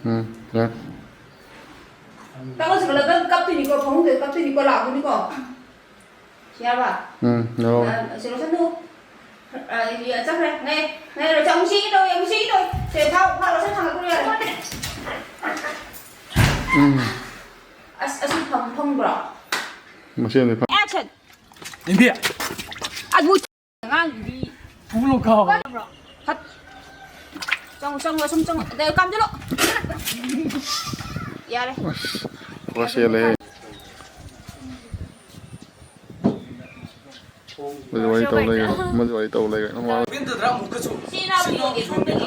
ꯎꯝ, ꯌꯥꯔꯦ꯫ ꯇꯥꯃꯣ ꯁꯤꯕꯂꯥ, ꯅꯪ ꯀꯞꯇꯣꯏꯅꯤꯀꯣ, ꯐꯃꯨꯡꯗ ꯀꯞꯇꯣꯏꯅꯤꯀꯣ, ꯂꯥꯛꯑꯒꯅꯤꯀꯣ꯫ ꯁꯤ ꯌꯥꯔꯕ? ꯎꯝ, ꯌꯥꯔꯦ꯫ ꯑ, ꯁꯤ ꯂꯣꯏꯁꯟꯅꯨ꯫ ꯑ, ꯆꯠꯈ꯭ꯔꯦ꯫ ꯉꯥꯏ-, ꯉꯥꯏꯔꯣꯏ꯫ ꯆꯪ-, ꯁꯤ ꯇꯧ, ꯌꯦꯡꯉꯨ, ꯁꯤ ꯇꯧ꯫ ꯁꯦ, ꯊꯥꯎ, ꯊꯥꯎ ꯂꯧꯁꯤꯟ ꯊꯥꯡꯒꯠꯈ꯭ꯔꯣ ꯌꯥꯔꯦ꯫ ꯎꯝ꯫ ꯑꯁ, ꯑꯁꯤ ꯐꯪ-, ꯐꯪꯕ꯭ꯔꯣ? ꯃꯁꯤ ꯑꯃꯗꯤ ꯐꯪ- Action! ꯏꯟꯗꯤ! ꯑꯁ, ꯃꯣꯏ ꯑꯉꯥꯡꯗꯨꯗꯤ ꯄꯨꯂꯣ ꯀꯥꯎ꯫ ꯀꯥꯎꯗꯕ꯭ꯔꯣ? ꯍꯠ꯫ ꯆꯪꯉꯣ, ꯆꯪꯉꯣ, ꯁꯨꯝ ꯆꯪꯉꯣ꯫ ꯑꯗꯩ ꯀꯥꯝꯖꯜꯂꯣ꯫ ꯌꯥꯔꯦ꯫ ꯑꯁ, ꯋꯥ ꯁꯦꯜꯂꯦꯍꯦ꯫ ꯃꯗꯨ ꯋꯥꯔꯤ ꯇꯧ ꯂꯩꯒꯅꯨ꯫ ꯃꯗꯨ ꯋꯥꯔꯤ ꯇꯧ ꯂꯩꯒꯅꯨ꯫ ꯁꯤ ꯏꯅꯥꯎꯄꯤ ꯑꯣꯏꯒꯦ ꯈꯟꯕꯅꯦ꯫